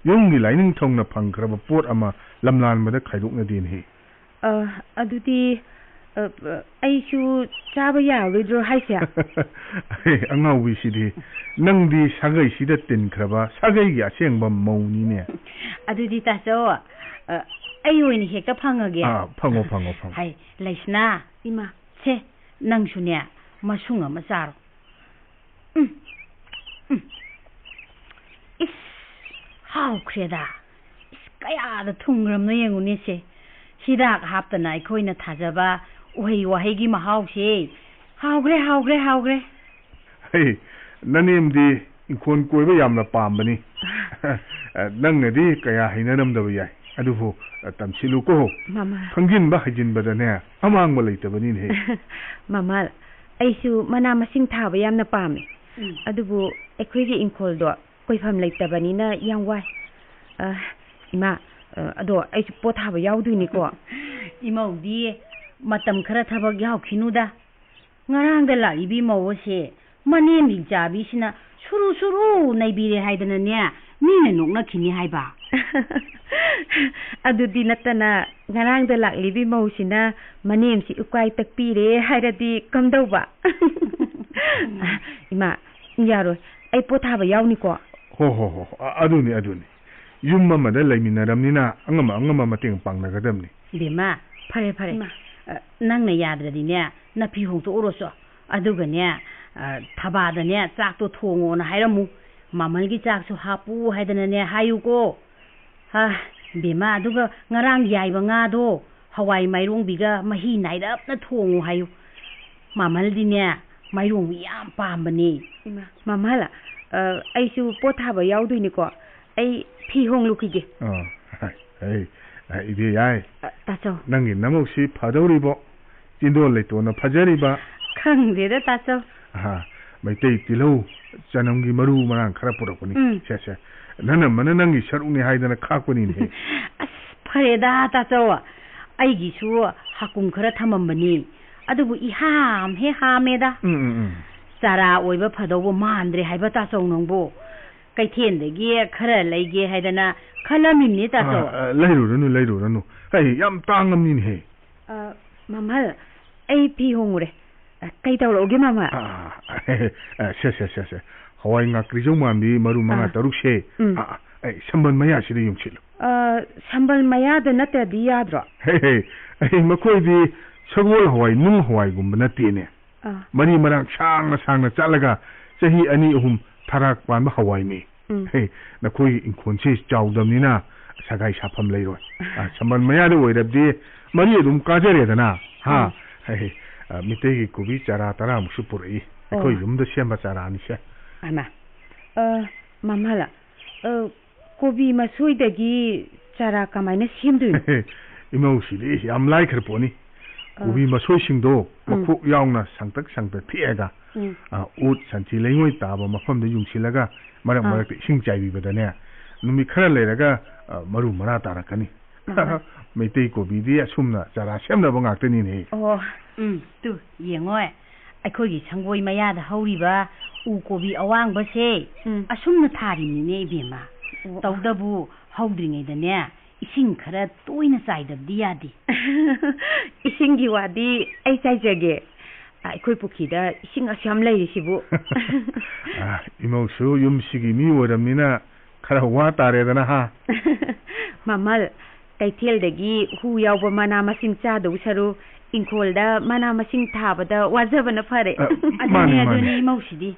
ꯌꯨꯝꯒꯤ ꯂꯥꯏꯅꯤꯡꯊꯧꯅ ꯐꯪꯈ꯭ꯔꯕ ꯄꯣꯠ ꯑꯃ ꯂꯝꯂꯥꯟꯕꯗ ꯈꯥꯏꯗꯣꯛꯅꯗꯦꯅꯦꯍꯦ꯫ ꯑ, ꯑꯗꯨꯗꯤ, ꯑ, ꯑ, ꯑꯩꯁꯨ ꯆꯥꯕ ꯌꯥꯔꯣꯏꯗ꯭ꯔꯣ ꯍꯥꯏꯁꯦ? ꯑꯉꯥꯎꯕꯤꯁꯤꯗꯤ, ꯅꯪꯗꯤ ꯁꯥꯒꯩꯁꯤꯗ ꯇꯤꯟꯈ꯭ꯔꯕ ꯁꯥꯒꯩꯒꯤ ꯑꯁꯦꯡꯕ ꯃꯧꯅꯤꯅꯦ꯫ ꯑꯗꯨꯗꯤ ꯇꯥꯆꯧ, ꯑ, ꯑꯩ ꯑꯣꯏꯅ ꯍꯦꯛꯇ ꯐꯪꯉꯒꯦ꯫ ꯑꯥ, ꯐꯪꯉꯣ, ꯐꯪꯉꯣ, ꯐꯪꯉꯣ꯫ ꯍꯥꯏ, ꯂꯩꯁꯅꯥ꯫ ꯏꯃꯥ꯫ ꯁꯦ, ꯅꯪꯁꯨꯅꯦ, ꯃꯁꯨꯡ ꯑꯃ ꯆꯥꯔꯣ꯫ ꯎꯝ, ꯎꯝ꯫ ꯏꯁ, ꯍꯥꯎꯈ꯭ꯔꯦꯗ꯫ ꯏꯁ, ꯀꯌꯥꯗ ꯊꯨꯝꯈ꯭ꯔꯕꯅꯣ ꯌꯦꯡꯉꯨꯅꯦꯁꯦ꯫ ꯍꯤꯗꯥꯛ ꯍꯥꯞꯇꯅ ꯑꯩꯈꯣꯏꯅ ꯊꯥꯖꯕ ꯎꯍꯩ ꯋꯥꯍꯩꯒꯤ ꯃꯍꯥꯎꯁꯦ꯫ ꯍꯥꯎꯈ꯭ꯔꯦ, ꯍꯥꯎꯈ꯭ꯔꯦ, ꯍꯥꯎꯈ꯭ꯔꯦ꯫ ꯍꯩ, ꯅꯅꯦꯝꯗꯤ ꯏꯪꯈꯣꯜ ꯀꯣꯏꯕ ꯌꯥꯝꯅ ꯄꯥꯝꯕꯅꯤ꯫ ꯅꯪꯅꯗꯤ ꯀꯌꯥ ꯍꯩꯅꯔꯝꯗꯕ ꯌꯥꯏ, ꯑꯗꯨꯕꯨ ꯇꯝꯁꯤꯜꯂꯨꯀꯣ꯫ ꯃꯃꯥ꯫ ꯈꯪꯖꯤꯟꯕ ꯍꯩꯖꯤꯟꯕꯗꯅꯦ ꯑꯃꯥꯡꯕ ꯂꯩꯇꯕꯅꯤꯅꯦꯍꯦ꯫ ꯃꯃꯥ, ꯑꯩꯁꯨ ꯃꯅꯥ ꯃꯁꯤꯡ ꯊꯥꯕ ꯌꯥꯝꯅ ꯄꯥꯝꯃꯦ꯫ ꯎꯝ꯫ ꯑꯗꯨꯕꯨ ꯑꯩꯈꯣꯏꯒꯤ ꯏꯪꯈꯣꯜꯗꯣ ꯀꯣꯏꯐꯝ ꯂꯩꯇꯕꯅꯤꯅ ꯌꯥꯝ ꯋꯥꯏ꯫ ꯑ, ꯏꯃꯥ, ꯑ, ꯑꯗꯣ ꯑꯩꯁꯨ ꯄꯣꯠ ꯊꯥꯕ ꯌꯥꯎꯗꯣꯏꯅꯤꯀꯣ? ꯏꯃꯧꯗꯤ ꯃꯇꯝ ꯈꯔ ꯊꯕꯛ ꯌꯥꯎꯈꯤꯅꯨꯗ꯫ ꯉꯔꯥꯡꯗ ꯂꯥꯛꯂꯤꯕꯤ ꯃꯧ ꯑꯁꯦ ꯃꯅꯦꯝ ꯂꯤꯡꯆꯥꯕꯤꯁꯤꯅ ꯁꯨꯔꯨ ꯁꯨꯔꯨ ꯅꯩꯕꯤꯔꯦ ꯍꯥꯏꯗꯅꯅꯦ, ꯃꯤꯅ ꯅꯣꯛꯅꯈꯤꯅꯤ ꯍꯥꯏꯕ꯫ ꯑꯗꯨꯗꯤ ꯅꯠꯇꯅ ꯉꯔꯥꯡꯗ ꯂꯥꯛꯂꯤꯕꯤ ꯃꯧꯁꯤꯅ ꯃꯅꯦꯝꯁꯤ ꯎꯀꯥꯏ ꯇꯛꯄꯤꯔꯦ ꯍꯥꯏꯔꯗꯤ ꯀꯝꯗꯧꯕ? ꯏꯃꯥ, ꯌꯥꯔꯣꯏ, ꯑꯩ ꯄꯣꯠ ꯊꯥꯕ ꯌꯥꯎꯅꯤꯀꯣ꯫ ꯍꯣ, ꯍꯣ, ꯍꯣ, ꯍꯣ꯫ ꯑ-, ꯑꯗꯨꯅꯤ, ꯑꯗꯨꯅꯤ꯫ ꯌꯨꯝ ꯑꯃꯗ ꯂꯩꯃꯤꯟꯅꯔꯕꯅꯤꯅ ꯑꯉꯝ ꯑꯉꯝꯕ ꯃꯇꯦꯡ ꯄꯥꯡꯅꯒꯗꯕꯅꯤ꯫ ꯕꯦꯝꯃ, ꯐꯔꯦ, ꯐꯔꯦ꯫ ꯏꯃꯥ꯫ ꯑ, ꯅꯪꯅ ꯌꯥꯗ꯭ꯔꯗꯤꯅꯦ, ꯅꯐꯤ ꯍꯣꯡꯗꯣꯛꯎꯔꯣꯁꯣ꯫ ꯑꯗꯨꯒꯅꯦ, ꯑ, ꯊꯕꯥꯗꯅꯦ, ꯆꯥꯛꯇꯣ ꯊꯣꯡꯉꯣꯅ ꯍꯥꯏꯔꯝꯃꯨ꯫ ꯃꯃꯜꯒꯤ ꯆꯥꯛꯁꯨ ꯍꯥꯞꯄꯨ ꯍꯥꯏꯗꯅꯅꯦ ꯍꯥꯏꯌꯨꯀꯣ꯫ ꯍꯥ, ꯕꯦꯝꯃ, ꯑꯗꯨꯒ ꯉꯔꯥꯡ ꯌꯥꯏꯕ ꯉꯥꯗꯣ ꯍꯋꯥꯏ ꯃꯥꯏꯔꯣꯡꯕꯤꯒ ꯃꯍꯤ ꯅꯥꯏꯔꯞꯅ ꯊꯣꯡꯉꯨ ꯍꯥꯏꯌꯨ꯫ ꯃꯃꯜꯗꯤꯅꯦ, ꯃꯥꯏꯔꯣꯡꯕꯤ ꯌꯥꯝ ꯄꯥꯝꯕꯅꯦ꯫ ꯏꯃꯥ, ꯃꯃꯜ, ꯑ, ꯑꯩꯁꯨ ꯄꯣꯠ ꯊꯥꯕ ꯌꯥꯎꯗꯣꯏꯅꯤꯀꯣ꯫ ꯑꯩ ꯐꯤ ꯍꯣꯡꯂꯨꯈꯤꯒꯦ꯫ ꯑ, ꯑꯩ, ꯑ, ꯏꯕꯦ ꯌꯥꯏ꯫ ꯑ, ꯇꯥꯆꯧ꯫ ꯅꯪꯒꯤ ꯅꯃꯧꯁꯤ ꯐꯗꯧꯔꯤꯕꯣ? ꯆꯤꯟꯗꯣꯟ ꯂꯩꯇꯣꯟꯅ ꯐꯖꯔꯤꯕ꯫ ꯈꯪꯗꯦꯗ, ꯇꯥꯆꯧ꯫ ꯑꯍꯥ, ꯃꯩꯇꯩ ꯇꯤꯜꯍꯧ ꯆꯅꯝꯒꯤ ꯃꯔꯨ ꯃꯔꯥꯡ ꯈꯔ ꯄꯨꯔꯛꯄꯅꯤ꯫ ꯎꯝ꯫ ꯁꯦ, ꯁꯦ꯫ ꯅꯅꯝꯃꯅ ꯅꯪꯒꯤ ꯁꯔꯨꯛꯅꯤ ꯍꯥꯏꯗꯅ ꯈꯥꯛꯄꯅꯤꯅꯦꯍꯦ꯫ ꯑꯁ, ꯐꯔꯦꯗ, ꯇꯥꯆꯧ꯫ ꯑꯩꯒꯤꯁꯨ ꯍꯥꯀꯨꯝ ꯈꯔ ꯊꯝꯃꯝꯕꯅꯤ꯫ ꯑꯗꯨꯕꯨ ꯏꯍꯥꯝ ꯍꯦꯛ ꯍꯥꯝꯃꯦꯗ꯫ ꯎꯝ, ꯎꯝ, ꯎꯝ꯫ ꯆꯥꯔꯥ ꯑꯣꯏꯕ ꯐꯗꯧꯕ ꯃꯥꯟꯗ꯭ꯔꯦ ꯍꯥꯏꯕ, ꯇꯥꯆꯧ, ꯅꯪꯕꯨ꯫ ꯀꯩꯊꯦꯜꯗꯒꯤ ꯈꯔ ꯂꯩꯒꯦ ꯍꯥꯏꯗꯅ ꯈꯜꯂꯝꯃꯤꯕꯅꯤ, ꯇꯥꯆꯧ꯫ ꯑ, ꯑ, ꯂꯩꯔꯨꯔꯅꯨ, ꯂꯩꯔꯨꯔꯅꯨ꯫ ꯑꯩ ꯌꯥꯝ ꯇꯥꯡꯉꯝꯅꯤꯅꯦꯍꯦ꯫ ꯑ, ꯃꯃꯜ, ꯑꯩ ꯐꯤ ꯍꯣꯡꯉꯨꯔꯦ꯫ ꯑ, ꯀꯩ ꯇꯧꯔꯛꯎꯒꯦ, ꯃꯃꯜ? ꯑ, ꯑ, ꯁꯦ, ꯁꯦ, ꯁꯦ, ꯁꯦ꯫ ꯍꯋꯥꯏ ꯉꯥꯀ꯭ꯔꯤꯖꯧ ꯃꯥꯟꯕꯤ ꯃꯔꯨ ꯃꯉꯥ ꯑ꯫ ꯇꯔꯨꯛꯁꯦ꯫ ꯎꯝ꯫ ꯑ, ꯑ, ꯑꯩ ꯁꯝꯕꯜ ꯃꯌꯥꯁꯤꯗ ꯌꯨꯡꯁꯤꯜꯂꯨ꯫ ꯑ, ꯁꯝꯕꯜ ꯃꯌꯥꯗ ꯅꯠꯇ꯭ꯔꯗꯤ ꯌꯥꯗ꯭ꯔꯣ? ꯍꯦ, ꯍꯦ, ꯑꯩ ꯃꯈꯣꯏꯗꯤ ꯁꯒꯣꯜ ꯍꯋꯥꯏ, ꯅꯨꯡ ꯍꯋꯥꯏꯒꯨꯝꯕ ꯅꯠꯇꯦꯅꯦ꯫ ꯑ꯫ ꯃꯔꯤ ꯃꯔꯥꯡ ꯁꯥꯡꯅ ꯁꯥꯡꯅ ꯆꯠꯂꯒ ꯆꯍꯤ ꯑꯅꯤ ꯑꯍꯨꯝ ꯊꯔꯥꯛ ꯄꯥꯟꯕ ꯍꯋꯥꯏꯅꯤ꯫ ꯎꯝ꯫ ꯍꯦ, ꯅꯈꯣꯏꯒꯤ ꯏꯪꯈꯣꯜꯁꯤ ꯆꯥꯎꯗꯕꯅꯤꯅ ꯁꯒꯥꯏ ꯁꯥꯐꯝ ꯂꯩꯔꯣꯏ꯫ ꯑ, ꯁꯝꯕꯜ ꯃꯌꯥꯗ ꯑꯣꯏꯔꯕꯗꯤ ꯃꯔꯤ ꯑꯗꯨꯝ ꯀꯥꯖꯔꯦꯗꯅ, ꯍꯥ? ꯎꯝ꯫ ꯍꯦ, ꯑ, ꯃꯤꯇꯩꯒꯤ ꯀꯣꯕꯤ ꯆꯥꯔꯥ ꯇꯔꯥꯃꯨꯛꯁꯨ ꯄꯨꯔꯛꯏ꯫ ꯑꯩꯈꯣꯏ ꯑꯣ꯫ ꯌꯨꯝꯗ ꯁꯦꯝꯕ ꯆꯥꯔꯥꯅꯤꯁꯦ꯫ ꯑꯃ, ꯑ, ꯃꯃꯜ, ꯑ, ꯀꯣꯕꯤ ꯃꯁꯣꯏꯗꯒꯤ ꯆꯥꯔꯥ ꯀꯃꯥꯏꯅ ꯁꯦꯝꯗꯣꯏꯅꯣ? ꯏꯃꯧꯁꯤꯗꯤ ꯌꯥꯝ ꯂꯥꯏꯈ꯭ꯔ ꯄꯣꯠꯅꯤ꯫ ꯑ꯫ ꯀꯣꯕꯤ ꯃꯁꯣꯏꯁꯤꯡꯗꯣ ꯎꯝ꯫ ꯃꯈꯣꯛ ꯌꯥꯎꯅ ꯁꯪꯇꯛ ꯁꯪꯇꯛ ꯊꯦꯛꯑꯒ, ꯎꯝ꯫ ꯑ, ꯎꯠ ꯁꯟꯊꯤ ꯂꯩꯉꯣꯏ ꯇꯥꯕ ꯃꯐꯝꯗ ꯌꯨꯡꯁꯤꯜꯂꯒ ꯃꯔꯛ ꯑ꯫ ꯃꯔꯛꯇ ꯏꯁꯤꯡ ꯆꯥꯏꯕꯤꯕꯗꯅꯦ, ꯅꯨꯃꯤꯠ ꯈꯔ ꯂꯩꯔꯒ, ꯑ, ꯃꯔꯨ ꯃꯔꯥ ꯇꯥꯔꯛꯀꯅꯤ꯫ ꯑ꯫ ꯃꯩꯇꯩ ꯀꯣꯕꯤꯗꯤ ꯑꯁꯨꯝꯅ ꯆꯥꯔꯥ ꯁꯦꯝꯅꯕ ꯉꯥꯛꯇꯅꯤꯅꯦ꯫ ꯑꯣ꯫ ꯎꯝ, ꯇꯨ, ꯌꯦꯡꯉꯣ, ꯑꯩꯈꯣꯏꯒꯤ ꯁꯪꯒꯣꯏ ꯃꯌꯥꯗ ꯍꯧꯔꯤꯕ ꯎ ꯀꯣꯕꯤ ꯑꯋꯥꯡꯕꯁꯦ ꯎꯝ꯫ ꯑꯁꯨꯝꯅ ꯊꯥꯔꯤꯅꯤꯅꯦ, ꯏꯕꯦꯝꯃ꯫ ꯑꯣ꯫ ꯇꯧꯗꯕꯨ ꯍꯧꯗ꯭ꯔꯤꯉꯩꯗꯅꯦ, ꯏꯁꯤꯡ ꯈꯔ ꯇꯣꯏꯅ ꯆꯥꯏꯗꯕꯗꯤ ꯌꯥꯗꯦ꯫ ꯏꯁꯤꯡꯒꯤ ꯋꯥꯗꯤ ꯑꯩ ꯆꯥꯏꯖꯒꯦ꯫ ꯑꯩꯈꯣꯏ ꯄꯨꯈ꯭ꯔꯤꯗ ꯏꯁꯤꯡ ꯑꯁꯨꯛ ꯌꯥꯝ ꯂꯩꯔꯤꯁꯤꯕꯨ꯫ ꯑ, ꯏꯃꯧꯁꯨ ꯌꯨꯝꯁꯤꯒꯤ ꯃꯤ ꯑꯣꯏꯔꯝꯅꯤꯅ ꯈꯔ ꯋꯥ ꯇꯥꯔꯦꯗꯅ, ꯍꯥ? ꯃꯃꯜ, ꯀꯩꯊꯦꯜꯗꯒꯤ ꯍꯨ ꯌꯥꯎꯕ ꯃꯅꯥ ꯃꯁꯤꯡ ꯆꯥꯗꯧ ꯁꯔꯨꯛ, ꯏꯪꯈꯣꯜꯗ ꯃꯅꯥ ꯃꯁꯤꯡ ꯊꯥꯕꯗ ꯋꯥꯖꯕꯅ ꯐꯔꯦ꯫ ꯑ, ꯑꯗꯨꯅꯦ, ꯃꯥꯅꯦ, ꯃꯥꯅꯦ꯫ ꯑꯗꯨꯅꯦ, ꯏꯃꯧꯁꯤꯗꯤ꯫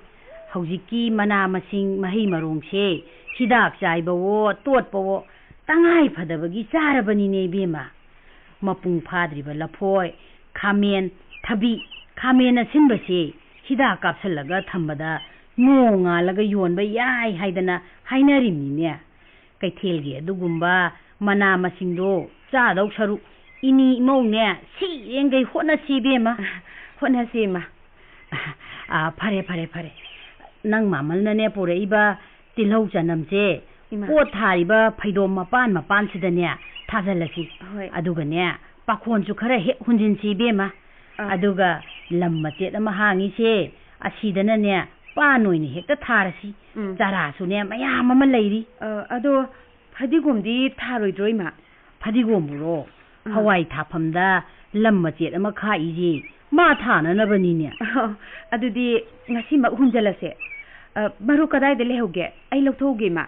ꯍꯧꯖꯤꯛꯀꯤ ꯃꯅꯥ ꯃꯁꯤꯡ, ꯃꯍꯩ ꯃꯔꯣꯡꯁꯦ ꯍꯤꯗꯥꯛ ꯆꯥꯏꯕꯋꯣ, ꯇꯣꯠꯄꯋꯣ, ꯇꯉꯥꯏ ꯐꯗꯕꯒꯤ ꯆꯥꯔꯕꯅꯤꯅꯦ, ꯏꯕꯦꯝꯃ꯫ ꯃꯄꯨꯡ ꯐꯥꯗ꯭ꯔꯤꯕ ꯂꯐꯣꯏ, ꯈꯥꯃꯦꯟ, ꯊꯕꯤ, ꯈꯥꯃꯦꯟ ꯑꯁꯤꯟꯕꯁꯤ ꯍꯤꯗꯥꯛ ꯀꯥꯞꯁꯤꯜꯂꯒ ꯊꯝꯕꯗ ꯅꯣꯡꯉꯥꯜꯂꯒ ꯌꯣꯟꯕ ꯌꯥꯏ ꯍꯥꯏꯗꯅ ꯍꯥꯏꯅꯔꯤꯝꯅꯤꯅꯦ꯫ ꯀꯩꯊꯦꯜꯒꯤ ꯑꯗꯨꯒꯨꯝꯕ ꯃꯅꯥ ꯃꯁꯤꯡꯗꯣ ꯆꯥꯗꯧ ꯁꯔꯨꯛ, ꯏꯅꯤ ꯏꯃꯧꯅꯦ ꯁꯤꯔꯦꯡꯒꯩ ꯍꯣꯠꯅꯁꯤ, ꯏꯕꯦꯝꯃ꯫ ꯍꯣꯠꯅꯁꯤ, ꯏꯃꯥ꯫ ꯑ, ꯐꯔꯦ, ꯐꯔꯦ, ꯐꯔꯦ꯫ ꯅꯪ ꯃꯥꯃꯜꯅꯅꯦ ꯄꯨꯔꯛꯏꯕ ꯇꯤꯜꯍꯧ ꯆꯅꯝꯁꯦ ꯏꯃꯥ꯫ ꯄꯣꯠ ꯊꯥꯔꯤꯕ ꯐꯩꯗꯣꯝ ꯃꯄꯥꯟ ꯃꯄꯥꯟꯁꯤꯗꯅꯦ ꯊꯥꯖꯤꯜꯂꯁꯤ꯫ ꯍꯣꯏ꯫ ꯑꯗꯨꯒꯅꯦ, ꯄꯥꯈꯣꯟꯁꯨ ꯈꯔ ꯍꯦꯛ ꯍꯨꯟꯖꯤꯟꯁꯤ, ꯏꯕꯦꯝꯃ꯫ ꯑꯥ꯫ ꯑꯗꯨꯒ ꯂꯝ ꯃꯆꯦꯠ ꯑꯃ ꯍꯥꯡꯉꯤꯁꯦ, ꯑꯁꯤꯗꯅꯅꯦ ꯄꯥꯟ ꯑꯣꯏꯅ ꯍꯦꯛꯇ ꯊꯥꯔꯁꯤ꯫ ꯎꯝ꯫ ꯆꯥꯔꯥꯁꯨꯅꯦ ꯃꯌꯥꯝ ꯑꯃ ꯂꯩꯔꯤ꯫ ꯑ, ꯑꯗꯣ ꯐꯗꯤꯒꯣꯝꯗꯤ ꯊꯥꯔꯣꯏꯗ꯭ꯔꯣ, ꯏꯃꯥ? ꯐꯗꯤꯒꯣꯝꯕꯨꯔꯣ? ꯑꯥ꯫ ꯍꯋꯥꯏ ꯊꯥꯐꯝꯗ ꯂꯝ ꯃꯆꯦꯠ ꯑꯃ ꯈꯥꯛꯏꯁꯦ ꯃꯥ ꯊꯥꯅꯅꯕꯅꯤꯅꯦ꯫ ꯑꯣ, ꯑꯗꯨꯗꯤ ꯉꯁꯤꯃꯛ ꯍꯨꯟꯖꯜꯂꯁꯦ꯫ ꯑ, ꯃꯔꯨ ꯀꯗꯥꯏꯗ ꯂꯩꯍꯧꯒꯦ? ꯑꯩ ꯂꯧꯊꯣꯛꯎꯒꯦ, ꯏꯃꯥ꯫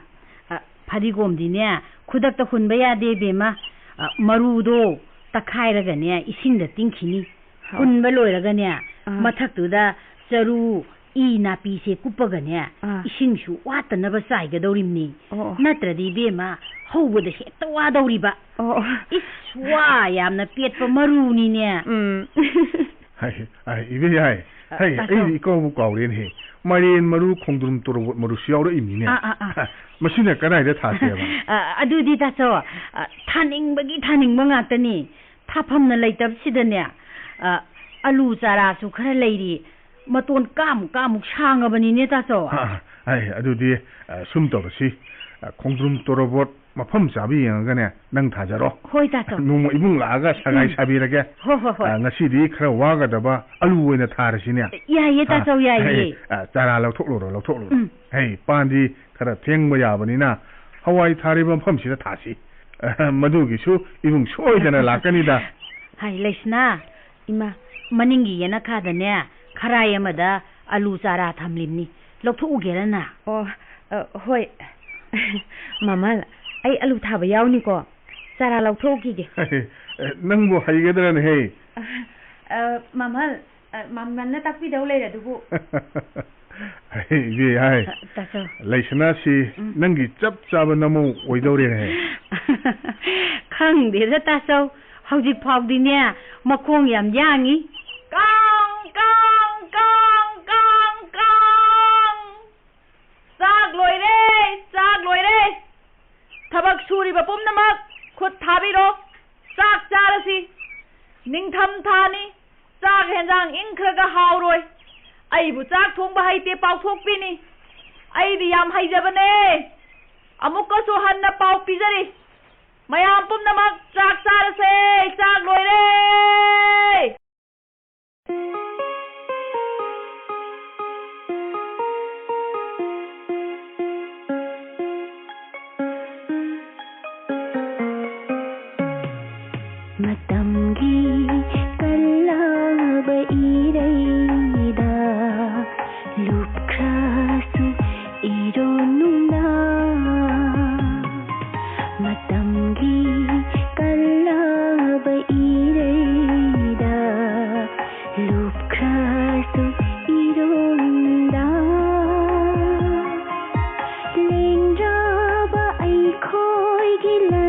ꯑ, ꯐꯗꯤꯒꯣꯝꯗꯤꯅꯦ ꯈꯨꯗꯛꯇ ꯍꯨꯟꯕ ꯌꯥꯗꯦ, ꯏꯕꯦꯝꯃ꯫ ꯑ, ꯃꯔꯨꯗꯣ ꯇꯛꯈꯥꯏꯔꯒꯅꯦ ꯏꯁꯤꯡꯗ ꯇꯤꯡꯈꯤꯅꯤ꯫ ꯍꯣꯏ꯫ ꯍꯨꯟꯕ ꯂꯣꯏꯔꯒꯅꯦ ꯑꯥ꯫ ꯃꯊꯛꯇꯨꯗ ꯆꯔꯨ ꯏ ꯅꯥꯄꯤꯁꯦ ꯀꯨꯞꯄꯒꯅꯦ, ꯑꯥ꯫ ꯏꯁꯤꯡꯁꯨ ꯋꯥꯠꯇꯅꯕ ꯆꯥꯏꯒꯗꯧꯔꯤꯕꯅꯤ꯫ ꯑꯣ, ꯑꯣ꯫ ꯅꯠꯇ꯭ꯔꯗꯤ ꯏꯕꯦꯝꯃ, ꯍꯧꯕꯗ ꯍꯦꯛꯇ ꯋꯥꯗꯧꯔꯤꯕ꯫ ꯑꯣ, ꯑꯣ꯫ ꯏꯁ, ꯋꯥ ꯌꯥꯝꯅ ꯄꯦꯠꯄ ꯃꯔꯨꯅꯤꯅꯦ꯫ ꯎꯝ꯫ ꯍꯥꯏ, ꯍꯥꯏ, ꯏꯕꯦ ꯌꯥꯏ꯫ ꯑ, ꯍꯥꯏ, ꯇꯥꯆꯧ꯫ ꯑꯩꯗꯤ ꯏꯀꯥꯎꯕꯨ ꯀꯥꯎꯔꯦꯅꯦꯍꯦ꯫ ꯃꯥꯏꯔꯦꯟ ꯃꯔꯨ, ꯈꯣꯡꯗ꯭ꯔꯨꯝ ꯇꯣꯔꯣꯕꯣꯠ ꯃꯔꯨꯁꯨ ꯌꯥꯎꯔꯛꯏꯃꯤꯅꯦ꯫ ꯑꯥ, ꯑꯥ, ꯑꯥ꯫ ꯃꯁꯤꯅ ꯀꯗꯥꯏꯗ ꯊꯥꯁꯦꯕ? ꯑ, ꯑꯗꯨꯗꯤ ꯇꯥꯆꯧ, ꯑ, ꯊꯥꯅꯤꯡꯕꯒꯤ ꯊꯥꯅꯤꯡꯕ ꯉꯥꯛꯇꯅꯤ꯫ ꯊꯥꯐꯝꯅ ꯂꯩꯇꯕꯁꯤꯗꯅꯦ, ꯑ, ꯑꯂꯨ ꯆꯥꯔꯥꯁꯨ ꯈꯔ ꯂꯩꯔꯤ, ꯃꯇꯣꯟ ꯀꯥꯃꯨꯛ ꯀꯥꯃꯨꯛ ꯁꯥꯡꯉꯕꯅꯤꯅꯦ, ꯇꯥꯆꯧ꯫ ꯑ, ꯑ, ꯑꯩ ꯑꯗꯨꯗꯤ, ꯑ, ꯁꯨꯝ ꯇꯧꯔꯁꯤ, ꯑ, ꯈꯣꯡꯗ꯭ꯔꯨꯝ ꯇꯣꯔꯣꯕꯣꯠ ꯃꯐꯝ ꯆꯥꯕ ꯌꯦꯡꯉꯒꯅꯦ, ꯅꯪ ꯊꯥꯖꯔꯣ꯫ ꯍꯣꯏ, ꯇꯥꯆꯧ꯫ ꯅꯣꯡꯃ ꯏꯕꯨꯡ ꯂꯥꯛꯑꯒ ꯁꯒꯥꯏ ꯎꯝ꯫ ꯁꯥꯕꯤꯔꯒꯦ꯫ ꯍꯣꯏ, ꯍꯣꯏ, ꯍꯣꯏ꯫ ꯑ, ꯉꯁꯤꯗꯤ ꯈꯔ ꯋꯥꯒꯗꯕ ꯑꯂꯨ ꯑꯣꯏꯅ ꯊꯥꯔꯁꯤꯅꯦ꯫ ꯌꯥꯏꯌꯦ, ꯇꯥꯆꯧ, ꯑ, ꯌꯥꯏꯌꯦ꯫ ꯑꯩ, ꯑ, ꯆꯥꯔꯥ ꯂꯧꯊꯣꯛꯂꯨꯔꯣ, ꯂꯧꯊꯣꯛꯂꯨꯔꯣ꯫ ꯎꯝ꯫ ꯍꯩ, ꯄꯥꯟꯗꯤ ꯈꯔ ꯊꯦꯡꯕ ꯌꯥꯕꯅꯤꯅ, ꯍꯋꯥꯏ ꯊꯥꯔꯤꯕ ꯃꯐꯝꯁꯤꯗ ꯊꯥꯁꯤ꯫ ꯃꯗꯨꯒꯤꯁꯨ ꯏꯕꯨꯡ ꯁꯣꯏꯗꯅ ꯂꯥꯛꯀꯅꯤꯗ꯫ ꯍꯥꯏ, ꯂꯩꯁꯅꯥ, ꯏꯃꯥ, ꯃꯅꯤꯡꯒꯤ ꯌꯦꯅꯈꯥꯗꯅꯦ, ꯈꯔꯥꯏ ꯑꯃꯗ ꯑꯂꯨ ꯆꯥꯔꯥ ꯊꯝꯂꯤꯕꯅꯤ꯫ ꯂꯧꯊꯣꯛꯎꯒꯦꯔꯅ? ꯑꯣ, ꯑ, ꯍꯣꯏ꯫ ꯃꯃꯜ, ꯑꯩ ꯑꯂꯨ ꯊꯥꯕ ꯌꯥꯎꯅꯤꯀꯣ꯫ ꯆꯥꯔꯥ ꯂꯧꯊꯣꯛꯎꯈꯤꯒꯦ꯫ ꯅꯪꯕꯨ ꯍꯩꯒꯗ꯭ꯔꯅꯦꯍꯦ? ꯑ, ꯑ, ꯃꯃꯜ, ꯑ, ꯃꯃꯜꯅ ꯇꯥꯛꯄꯤꯗꯧ ꯂꯩꯔꯦ ꯑꯗꯨꯕꯨ꯫ ꯏꯕꯦ ꯍꯥꯏ꯫ ꯑ, ꯇꯥꯆꯧ꯫ ꯂꯩꯁꯅꯥꯁꯤ ꯎꯝ꯫ ꯅꯪꯒꯤ ꯆꯞ ꯆꯥꯕ ꯅꯃꯧ ꯑꯣꯏꯗꯧꯔꯦꯅꯦ꯫ ꯈꯪꯗꯦꯗ ꯇꯥꯆꯧ, ꯍꯧꯖꯤꯛ ꯐꯥꯎꯗꯤꯅꯦ ꯃꯈꯣꯡ ꯌꯥꯝ ꯌꯥꯡꯉꯤ꯫ ꯀꯥꯡ, ꯀꯥꯡ, ꯀꯥꯡ, ꯀꯥꯡ, ꯀꯥꯡ꯫ ꯆꯥꯛ ꯂꯣꯏꯔꯦ, ꯆꯥꯛ ꯂꯣꯏꯔꯦ꯫ ꯊꯕꯛ ꯁꯨꯔꯤꯕ ꯄꯨꯝꯅꯃꯛ ꯈꯨꯠ ꯊꯥꯕꯤꯔꯣ꯫ ꯆꯥꯛ ꯆꯥꯔꯁꯤ꯫ ꯅꯤꯡꯊꯝ ꯊꯥꯅꯤ, ꯆꯥꯛ ꯍꯦꯟꯖꯥꯡ ꯏꯪꯈ꯭ꯔꯒ ꯍꯥꯎꯔꯣꯏ꯫ ꯑꯩꯕꯨ ꯆꯥꯛ ꯊꯣꯡꯕ ꯍꯩꯇꯦ ꯄꯥꯎꯊꯣꯛꯄꯤꯅꯤ꯫ ꯑꯩꯗꯤ ꯌꯥꯝ ꯍꯩꯖꯕꯅꯦ꯫ ꯑꯃꯨꯛꯀꯁꯨ ꯍꯟꯅ ꯄꯥꯎ ꯄꯤꯖꯔꯤ꯫ ꯃꯌꯥꯝ ꯄꯨꯝꯅꯃꯛ ꯆꯥꯛ ꯆꯥꯔꯁꯦ, ꯆꯥꯛ ꯂꯣꯏꯔꯦ꯫ ꯃꯇꯝꯒꯤ ꯀꯜꯂꯕ ꯏꯔꯩꯗ ꯂꯨꯞꯈ꯭ꯔꯁꯨ ꯏꯔꯣꯟꯅꯨꯅ꯫ ꯃꯇꯝꯒꯤ ꯀꯜꯂꯕ ꯏꯔꯩꯗ ꯂꯨꯞꯈ꯭ꯔꯁꯨ ꯏꯔꯣꯟ He